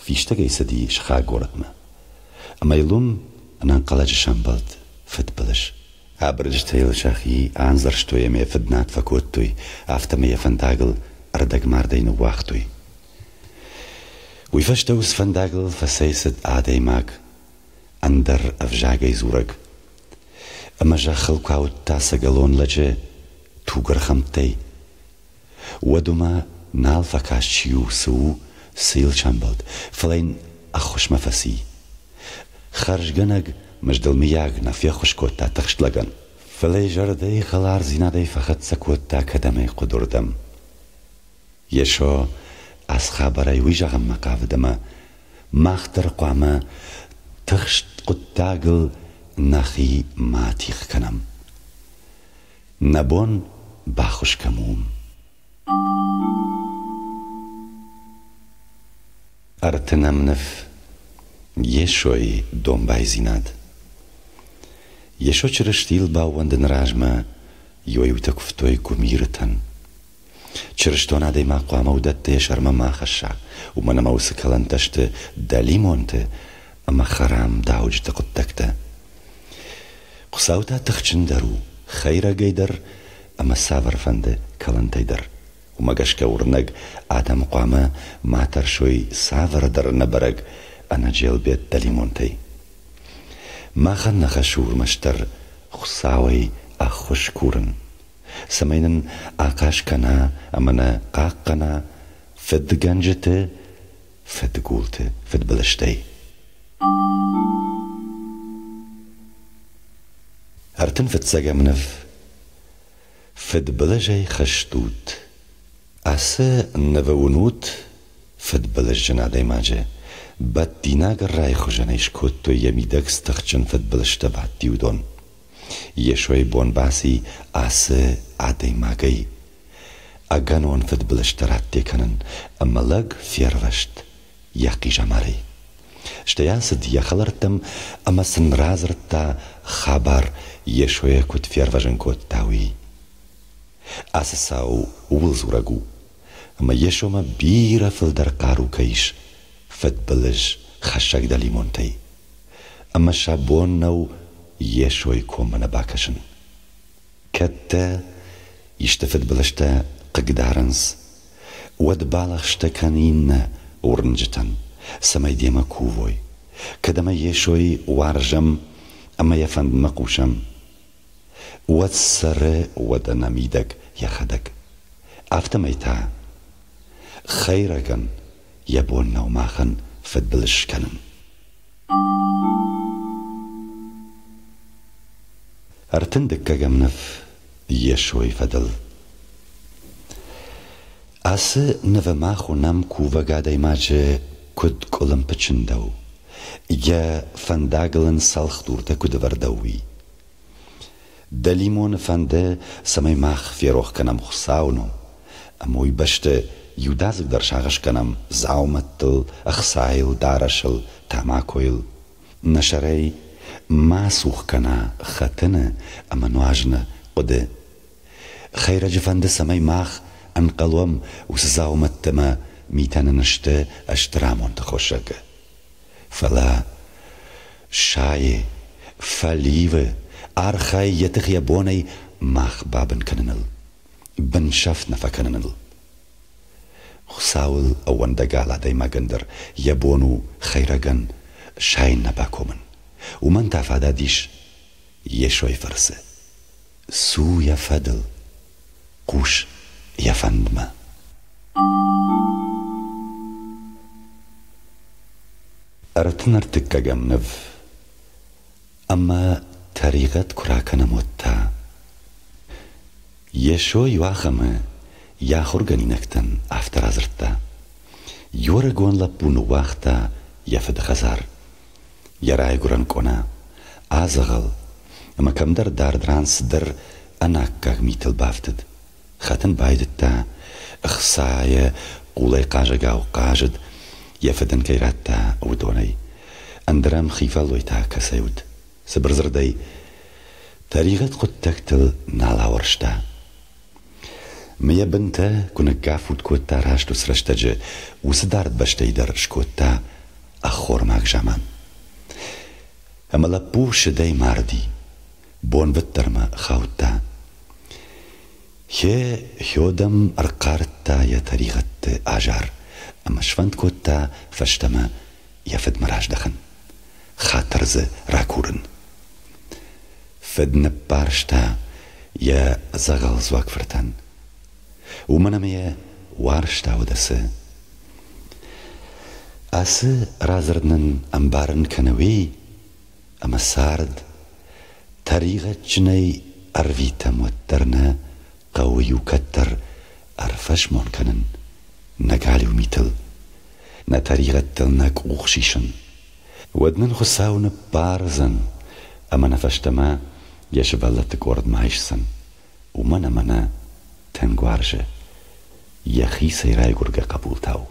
S1: фистӕгӕй цыди сыхаг горӕтмӕ. Ӕмӕ йыл уым ӕнӕнхъӕлӕджы сӕмбӕлд фыдбылыз. Абырджытӕ йыл сӕхи андзӕрстой ӕмӕ йӕ фыднад фӕкодтой, афтӕмӕй йӕ фӕндагыл ӕрдӕгмардӕй ныууагътой. Уый фӕстӕ уыцы фӕндагыл фӕцӕйцыд адӕймаг, ӕндӕр ӕвзагӕй дзурӕг. Ӕмӕ зӕххыл куы ауыдта ӕцӕгӕлон лӕджы тугӕрхӕмттӕй, уӕд уымӕ нал фӕкаст чи у, цы у, цы йыл сӕмбӕлд, фӕлӕ йын ӕххуысмӕ фӕци. Хӕрзгӕнӕг мыздыл мыййаг нӕ феххуыс кодта тыхст лӕгӕн, фӕлӕ йӕ зӕрдӕйы хӕлардзинадӕй фӕхӕццӕ кодта кӕдӕм ӕй хъуыд, уырдӕм. Йесо ацы хабарӕй уый зӕгъынмӕ хъавыд ӕмӕ мах дӕр хъуамӕ тыхст хъуыддагыл нӕхи ма тигъ кӕнӕм. Нӕ бон баххуыс кӕм у, уым. Ӕртынӕм ныв Йесойы домбайдзинад. Йесо Чырыстийыл баууӕндыны размӕ иуӕй-иутӕ куывтой гуымирытӕн. Чырыстон адӕймаг хъуамӕ уыдӕттӕ йӕ сӕрмӕ ма хӕсса, уымӕн ӕмӕ уыцы кӕлӕнтӕ сты дӕлимонты ӕмӕ хӕрам дауджыты хъуыддӕгтӕ. Хуыцау та тыхджындӕр у хӕйрӕгӕй дӕр ӕмӕ цавӕрфӕнды кӕлӕнтӕй дӕр. Уымӕ гӕсгӕ уырнӕг адӕм хъуамӕ ма тӕрсой цавӕрдӕр ӕнӕбӕрӕг ӕнӕджелбетт дӕлимонтӕй. Махӕн нӕ хӕс у ӕрмӕстдӕр Хуыцауӕй ӕххуыс курын, цӕмӕй нын ахъаз кӕна ӕмӕ нӕ хъахъхъӕна фыдгӕнджыты фыдгулты фыдбылызтӕй. Ӕртын фыццӕгӕм ныв Фыдбылызӕй хызт ут. Ацы нывы уынут Фыдбылызджын адӕймаджы бӕттинаг ӕррайы хуызӕнӕй скодтой йӕ мидӕг цы тыхджын фыдбылызтӕ бадти, уыдон. Йесойы бон баци ацы адӕймагӕй ӕгӕнон фыдбылызтӕ радде кӕнын, ӕмӕ лӕг фервӕзт йӕ хъизӕмарӕй. Стӕй ацыд йӕ хӕлӕрттӕм ӕмӕ сын радзырдта хабар, Йесойӕ куыд фервӕзын кодта, уый. Ацы цау ууыл дзурӕг у, ӕмӕ Йесомӕ бирӕ фылдӕр хъару кӕй ис фыдбылыз хӕссӕг дӕлимонтӕй, ӕмӕ сӕ бон нӕу Йесойы коммӕ нӕ бакӕсын. Кӕд дӕ исты фыдбылызтӕ хъыгдарынц, уӕд балӕгъстӕ кӕн иннӕ уырнджытӕн, цӕмӕй демӕ кувой. Кӕд ӕмӕ Йесойы уарзӕм ӕмӕ йӕ фӕндмӕ хъусӕм, уӕд цӕры уӕдӕ нӕ мидӕг йӕхӕдӕг. Афтӕмӕй та хӕйрӕгӕн йӕ бон нӕу махӕн фыдбылыз скӕнын. Ӕртын дыккӕгӕм ныв Йесойы фӕдыл. Ацы нывы мах уынӕм кувӕг адӕймаджы куыд къуылымпы чындӕу, йӕ фӕндагыл ын цӕлхдуртӕ куыд ӕвӕрдӕуы, уый. Дӕлимоны фӕнды, цӕмӕй мах ферох кӕнӕм Хуыцауы ном, ӕмӕ уый бӕсты иудадзыгдӕр сагъӕс кӕнӕм дзаумӕттыл, ӕхцайыл, дарӕсыл, тамакойыл. Нӕ сӕрӕй ма цух кӕна хӕтыны ӕмӕ нуазыны хъуыды. Хӕйрӕджы фӕнды, цӕмӕй мах ӕнхъӕл уӕм, уыцы дзаумӕттӕ мӕ митӕ нын сты стыр амонды хосӕг. Фӕлӕ сайы, фӕливы, архайы йӕ тых йӕ бонӕй мах бабын кӕныныл, бынсӕфт нӕ фӕкӕныныл. Хуыцауыл ӕууӕндӕг алы адӕймагӕн дӕр йӕ бон у хӕйрӕгӕн сайын нӕ бакомын. Уымӕн та фадат ис Йесойы фӕрцы. Цу йӕ фӕдыл, хъус йӕ фӕндмӕ. Ӕртын ӕртыккӕгӕм ныв Ӕмӕ тӕригъӕд куы ракӕнӕм, уӕд та? Йесо иуахӕмы йӕ ахуыргӕнинӕгтӕн афтӕ радзырдта: Иу ӕрыгон лӕппу ныууагъта йӕ фыды хӕдзар, йӕ райгуырӕн къона, адзӕгъӕл, ӕмӕ кӕмдӕр дард ран цыдӕр ӕнаккаг митыл бафтыд. Хӕтын байдыдта, ӕхцайӕ хъулӕй хъазӕгау хъазыд, йӕ фыд ын кӕй радта, уыдонӕй. Ӕндӕр ӕм хи фӕллой та кӕцӕй уыд? Цыбырдзырдӕй, тӕригъӕд хъуыддӕгтыл нал ауӕрста. Мӕ йӕ бынтӕ куы ныггаффутт кодта раст уыцы рӕстӕджы, уыцы дард бӕстӕй дӕр скодта ӕххормаг заман. Ӕмӕ лӕппу сыдӕй марди, бонвӕддӕрмӕ хаудта. Хе Хёдӕм ӕрхъардта йӕ тӕригъӕдты азар ӕмӕ сфӕнд кодта фӕстӕмӕ йӕ фыдмӕ раздӕхын, хатыр дзы ракурын. Фыд ныббарста йӕ дзӕгъӕлдзуаг фыртӕн, уымӕн ӕмӕ йӕ уарзта уӕдӕ цы. Ацы радзырд нын ӕмбарын кӕны уый, ӕмӕ цард тӕригъӕдджынӕй ӕрвитӕм, уӕддӕр нӕ хъӕуы иу кӕддӕр ӕрфӕсмон кӕнын нӕ галиу митыл, нӕ тӕригъӕдтыл нӕ къух сисын. Уӕд нын Хуыцау ныббардзӕн ӕмӕ нӕ фӕстӕмӕ йӕ сывӕллӕтты къордмӕ айсдзӕн, уымӕн ӕмӕ нӕ тынг уарзы йӕхицӕй райгуыргӕ хъӕбултау.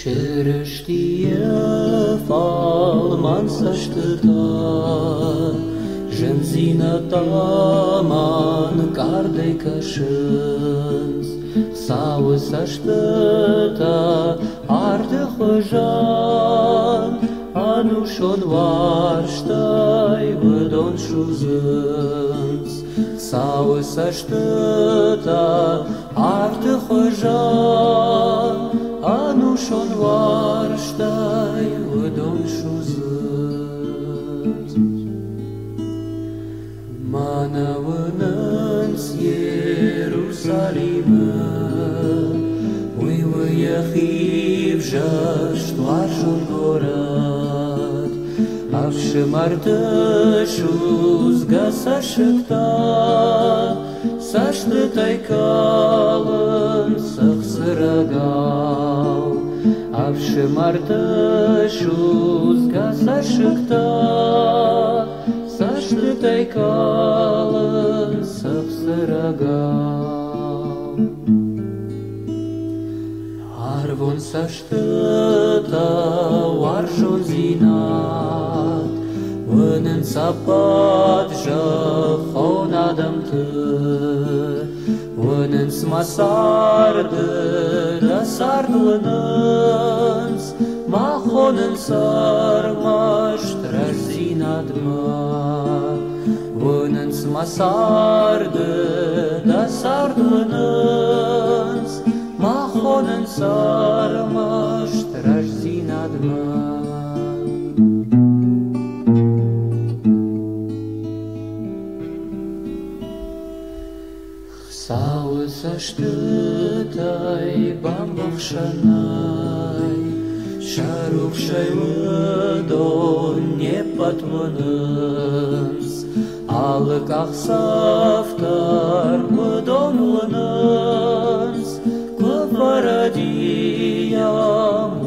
S2: Чырыстийы фӕлмӕн цӕстытӕ зындзинӕдтӕ мӕнкъардӕй кӕсынц. Сау цӕстытӕ арты хуызӕн ӕнусон уарзтӕй уыдон судзынц. Сау цӕстытӕ арты хуызӕн ӕнусон уарзтӕй уыдон судзынц. Ӕфсымӕрты судзгӕ цӕссыгтӕ цӕстытӕй кӕлынц цыхцырӕгау. Ӕфсымӕрты судзгӕ цӕссыгтӕ цӕстытӕй кӕлынц цыхцырӕгау. Ӕрвон цӕстытӕ уарзондзинад уынынц ӕппӕт зӕххон адӕмты. Уынынц мӕ царды, дӕ цард уынынц, мӕ хонынц ӕрмӕст рӕстдзинадмӕ. Уынынц мӕ царды, дӕ цард уынынц, мӕ хонынц ӕрмӕст рӕстдзинадмӕ. Хуыцауы цӕстытӕй бамбӕхсӕнӕй сӕ рухсӕй уыдон не ппӕт уынынц. Алы къахдзӕф дӕр уыдон уынынц, куы фӕрӕдийӕм,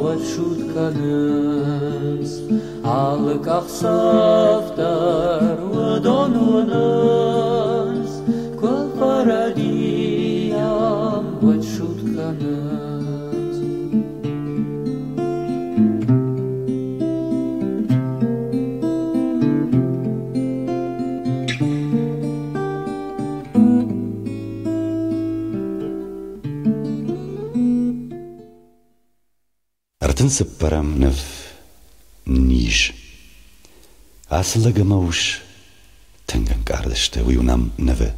S2: уӕд суд кӕнынц. Алы къахдзӕф дӕр уыдон уынынц, куы фӕрӕдийӕм, уӕд суд кӕнынц.
S1: 34-ӕм ныв Низ. Ацы лӕг ӕмӕ ус тынг ӕнкъард сты, уый уынӕм нывы.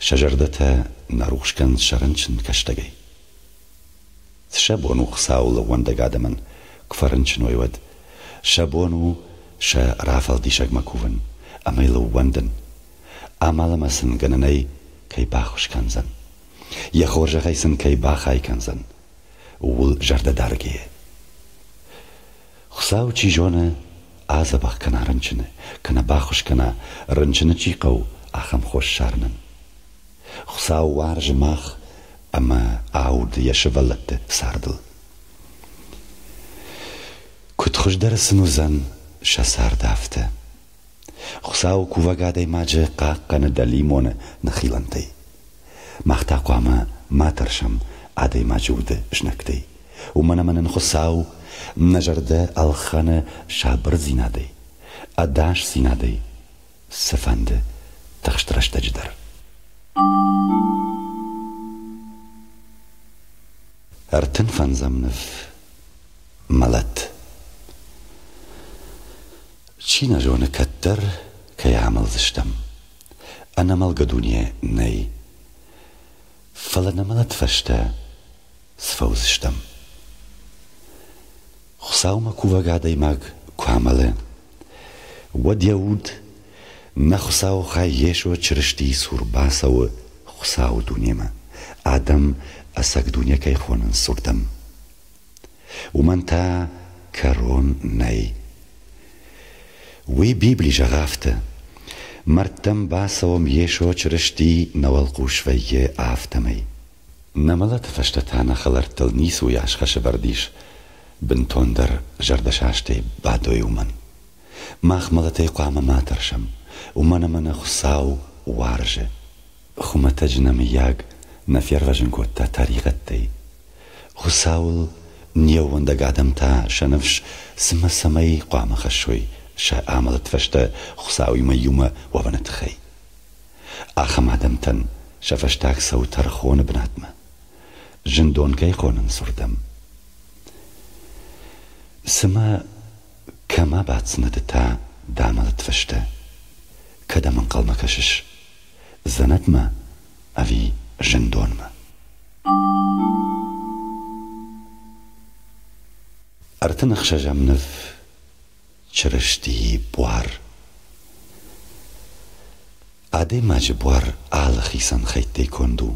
S1: Сӕ зӕрдӕтӕ нӕ рухс кӕнынц сӕ рынчын кӕстӕгӕй. Цы сӕ бон у Хуыцауыл ӕууӕндӕг адӕмӕн, куы фӕрынчын уой, уӕд? Сӕ бон у сӕ рафӕлдисӕгмӕ кувын ӕмӕ йыл ӕууӕндын. Амал ӕмӕ сын гӕнӕнӕй кӕй баххуыс кӕндзӕн. Йӕ хорзӕхӕй сын кӕй бахай кӕндзӕн, ууыл зӕрдӕдаргӕйӕ. Хуыцау, чи зоны, адзӕбӕх кӕна рынчыны, кӕнӕ баххуыс кӕна, рынчыны чи хъӕуы, ахӕм хос ссарынӕн. Хуыцау уарзы мах ӕмӕ ауды йӕ сывӕллӕтты цардыл. Куыд хуыздӕр сын уыдзӕн сӕ цард афтӕ? Хуыцау кувӕг адӕймаджы хъахъхъӕны дӕлимоны ныхилӕнтӕй. Мах та хъуамӕ ма тӕрсӕм адӕймаджы уды знӕгтӕй, уымӕн ӕмӕ нын Хуыцау нӕ зӕрдӕ ӕлхӕны сабырдзинадӕй, ӕдасдзинадӕй, цыфӕнды тыхст рӕстӕджы дӕр. 35-ӕм ныв Мӕлӕт. Чи нӕ зоны, кӕддӕр кӕй амӕлдзыстӕм. Ӕнӕмӕлгӕ дуне нӕй. Фӕлӕ нӕ мӕлӕт фӕстӕ цы фӕуыдзыстӕм? Хуыцаумӕ кувӕг адӕймаг куы амӕлы, уӕд йӕ уд нӕ Хуыцауы хай Йесо Чырыстийы цур бацӕуы Хуыцауы дунемӕ, адӕм ӕцӕг дуне кӕй хонынц, уырдӕм. Уымӕн та кӕрон нӕй. Уый Библи зӕгъы афтӕ: Мӕрдтӕм бацӕуӕм Йесо Чырысти нӕ уӕлхъус вӕййы афтӕмӕй. Нӕ мӕлӕты фӕстӕ та нӕ хӕлӕрттыл ницы уыйас хӕсӕвӕрд ис, бынтондӕр зӕрдӕсастӕй бадой уымӕн. Мах мӕлӕтӕй хъуамӕ ма тӕрсӕм, уымӕн ӕмӕ нӕ Хуыцау уарзы. Хуымӕтӕджы нӕ мыййаг нӕ фервӕзын кодта тӕригъӕдтӕй. Хуыцауыл не ууӕндӕг адӕм та сӕ ныфс цымӕ цӕмӕй хъуамӕ хӕссой сӕ амӕлӕт фӕстӕ Хуыцауимӕ иумӕ уӕвыны тыххӕй? Ахӕм адӕмтӕн сӕ фӕстаг цӕуы тӕрхоны бынатмӕ. Зындон кӕй хонынц, уырдӕм. Цымӕ кӕм абаддзынӕ ды та дӕ амӕлӕт фӕстӕ? Кӕдӕм ӕнхъӕлмӕ кӕсыс? Дзӕнӕтмӕ ӕви зындонмӕ? 36-ӕм ныв Чырыстийы буар. Адӕймаджы буар алы хицӕн хӕйттӕй конд у.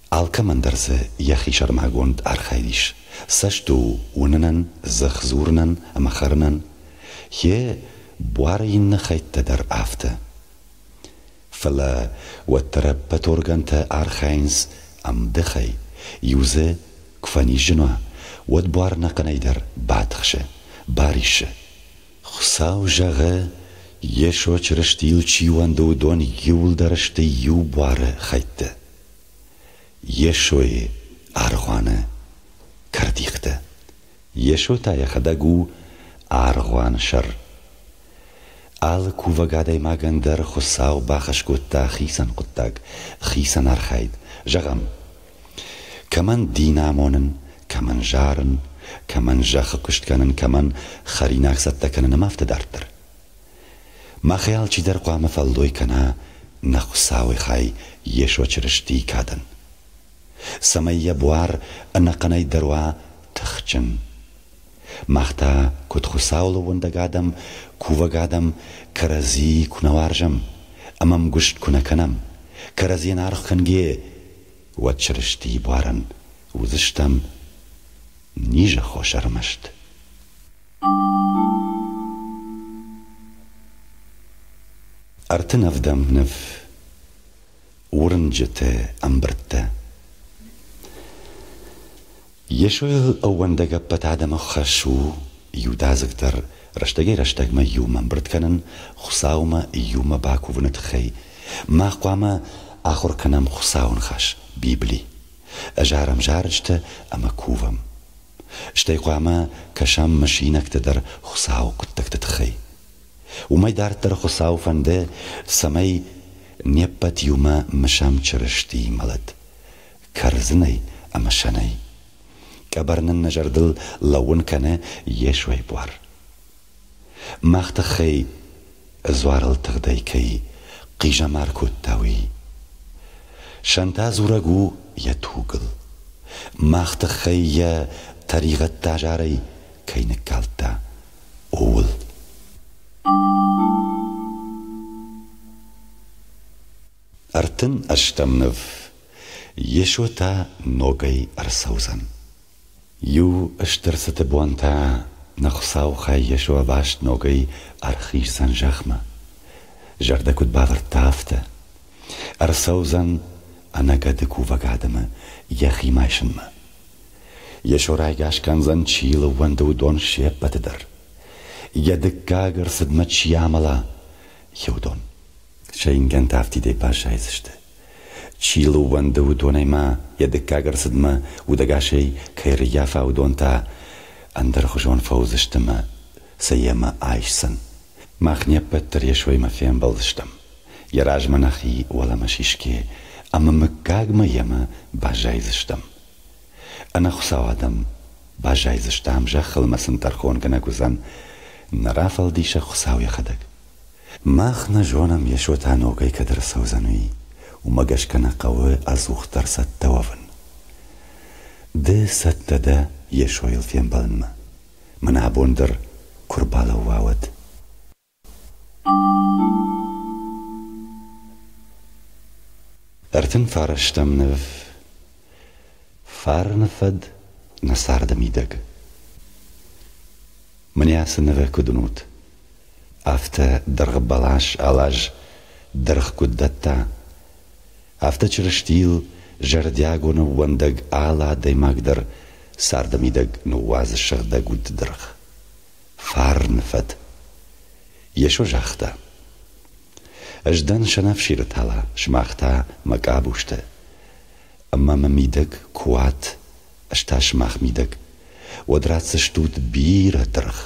S1: Алкӕмӕн дӕр дзы йӕхи сӕрмагонд архайд ис. Цӕст у уынынӕн, дзых дзурынӕн ӕмӕ хӕрынӕн. Йе буары иннӕ хӕйттӕ дӕр афтӕ. Фӕлӕ уӕддӕр ӕппӕт органтӕ архайынц ӕмдыхӕй, иу дзы куы фӕнизджын уа, уӕд буар ӕнӕхъӕнӕй дӕр батыхсы, бариссы. Хуыцау зӕгъы, Йесо Чырыстийыл чи ууӕнды, уыдон иууылдӕр сты иу буары хӕйттӕ. Йесойы аргъуаны кӕрдихтӕ. Йесо та йӕхӕдӕг у аргъуаны сӕр. Алы кувӕг адӕймагӕн дӕр Хуыцау бахӕс кодта хицӕн хъуыддаг, хицӕн архайд. Зӕгъӕм, кӕмӕн дин амонын, кӕмӕн зарын, кӕмӕн зӕххы куыст кӕнын, кӕмӕн хӕринаг цӕттӕ кӕнын ӕмӕ афтӕ дарддӕр. Махӕй алчидӕр хъуамӕ фӕллой кӕна нӕ Хуыцауы хай Йесо Чырыстийы кадӕн, цӕмӕй йӕ буар ӕнӕхъӕнӕй дӕр уа тыхджын. Мах та, куыд Хуыцауыл ӕууӕндӕг адӕм, кувӕг адӕм, кӕрӕдзи куы нӕ уарзӕм ӕмӕ ӕмгуыст куы нӕ кӕнӕм, кӕрӕдзийӕн аргъ кӕнгӕ, уӕд Чырыстийы буарӕн уыдзыстӕм низы хос ӕрмӕст. Ӕртын ӕвдӕм ныв Уырнджыты ӕмбырдтӕ. Йесойыл ӕууӕндӕг ӕппӕт адӕмы хӕс у иудадзыгдӕр рӕстӕгӕй-рӕстӕгмӕ иумӕ ӕмбырд кӕнын, Хуыцаумӕ иумӕ бакувыны тыххӕй. Мах хъуамӕ ахуыр кӕнӕм Хуыцауы Ныхас, Библи. Зарӕм зарджытӕ ӕмӕ кувӕм. Стӕй хъуамӕ кӕсӕм мысинӕгтӕ дӕр Хуыцауы хъуыддӕгты тыххӕй. Уымӕй дарддӕр Хуыцау фӕнды, цӕмӕй не ппӕт иумӕ мысӕм Чырыстийы мӕлӕт, кӕрдзынӕй ӕмӕ сӕнӕй. Къӕбӕр нын нӕ зӕрдыл лӕууын кӕны Йесойы буар. Мах тыххӕй дзуарыл тыгъдӕй кӕй хъизӕмар кодта, уый. Сӕн та дзурӕг у йӕ тугыл. Мах тыххӕй йӕ тӕригъӕдтӕ азарӕй кӕй ныккалдта, ууыл. Ӕртын ӕстӕм ныв Йесо та ногӕй ӕрцӕудзӕн. Иу стыр цыты бон та нӕ Хуыцауы хай Йесо ӕваст ногӕй ӕрхиздзӕн зӕхмӕ. Зӕрдӕ куыд бавӕрдта, афтӕ. Ӕрцӕудзӕн ӕнӕгӕды кувӕг адӕмы йӕхимӕ айсынмӕ. Йесо райгас кӕндзӕн, чи йыл ӕууӕнды, уыдон се ппӕты дӕр. Йӕ дыккаг ӕрцыдмӕ чи амӕла, уыдон. Сӕ ингӕнтӕ афтидӕй баззайдзысты. Чи йыл ӕууӕнды, уыдонӕй ма йӕ дыккаг ӕрцыдмӕ удӕгасӕй кӕй ӕрыййафа, уыдон та ӕндӕрхуызон фӕуыдзысты мӕ сӕ йемӕ айсдзӕн. Мах не ппӕт дӕр Йесоимӕ фембӕлдзыстӕм. Йӕ размӕ нӕхи уӕлӕмӕ сисгӕ ӕмӕ мыггагмӕ йемӕ баззайдзыстӕм. Ӕнӕхуыцау адӕм баззайдзыстӕм зӕххыл ӕмӕ сын тӕрхонгӕнӕг уыдзӕн нӕ рафӕлдисӕг Хуыцау йӕхӕдӕг. Мах нӕ зонӕм, Йесо та ногӕй кӕд ӕрцӕудзӕн, уый. Уымӕ гӕсгӕ нӕ хъӕуы ӕдзухдӕр цӕттӕ уӕвын. Ды цӕттӕ дӕ Йесойыл фембӕлынмӕ? Мӕнӕ абон дӕр куы рбалӕууа, уӕд. Ӕртын фарӕстӕм ныв Фарны фӕд нӕ царды мидӕг. Мӕнӕ ацы нывы куыд уынут, афтӕ дыргъ бӕлас алаз дыргъ куыд дӕтта, афтӕ Чырыстийыл зӕрдиагон ӕууӕндӕг алы адӕймаг дӕр царды мидӕг ныууадзы сыгъдӕг уд дыргъ. Фарны фӕд. Йесо загъта: Ӕз дӕн сӕнӕфсиры тала, сымах та мӕ къабузтӕ. Ӕмӕ мӕ мидӕг куы уат, ӕз та сымах мидӕг, уӕд ратдзыстут бирӕ дыргъ.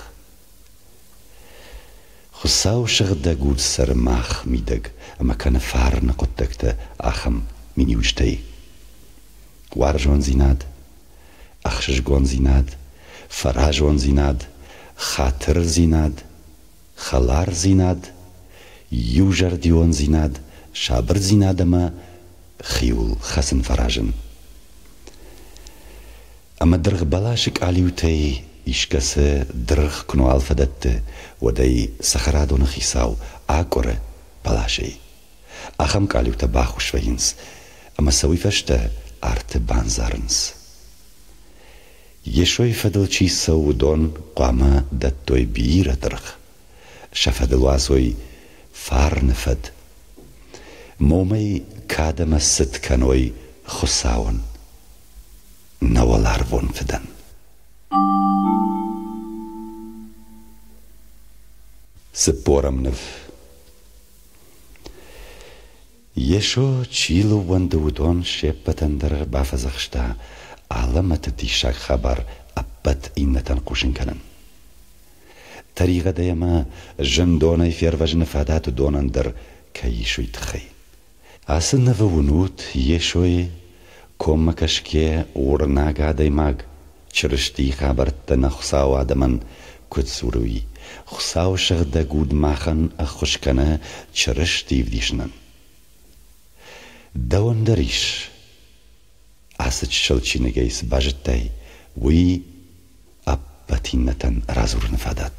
S1: Хуыцау сыгъдӕг уд цӕры мах мидӕг ӕмӕ кӕны фарны хъуыддӕгтӕ ахӕм миниуджытӕй: уарзондзинад, ӕхсызгондзинад, фӕразондзинад, хатырдзинад, хӕлардзинад, иузӕрдиондзинад, сабырдзинад ӕмӕ хиуыл хӕцын фӕразын. Ӕмӕ дыргъбӕласы къалиутӕй искӕцы дыргъ куы нуал фӕдӕтты, уӕд ӕй цӕхӕрадоны хицау акъуыры бӕласӕй. Ахӕм къалиутӕ бахус вӕййынц ӕмӕ сӕ уый фӕстӕ арты бандзарынц. Йесойы фӕдыл чи цӕуы, уыдон хъуамӕ дӕттой бирӕ дыргъ. сӕ фӕдыл уадзой фарны фӕд. Момӕй кад ӕмӕ цыт кӕной Хуыцауӕн, нӕ уӕларвон Фыдӕн. Цыппорӕм ныв. Йесо, чи лӕууӕнды, уыдон се ппӕтӕн дӕр бафӕдзӕхста алӕмӕты диссаг хабар ӕппӕт иннӕтӕн хъусын кӕнын. Тӕригъӕдӕй ӕмӕ зындонӕй фервӕзыны фадат уыдонӕн дӕр кӕй ис, уый тыххӕй. Ацы нывы уынут Йесойы коммӕкӕсгӕ уырнӕг адӕймаг Чырыстийы хабӕрттӕ нӕ Хуыцауы адӕмӕн куыд дзуры, уый. Хуыцауы сыгъдӕг уд махӕн ӕххуыс кӕны Чырыстийы вдисынӕн. Дӕуӕн дӕр ис, ацы чысыл чиныгӕй цы базыдтай, уый ӕппӕт иннӕтӕн радзурыны фадат.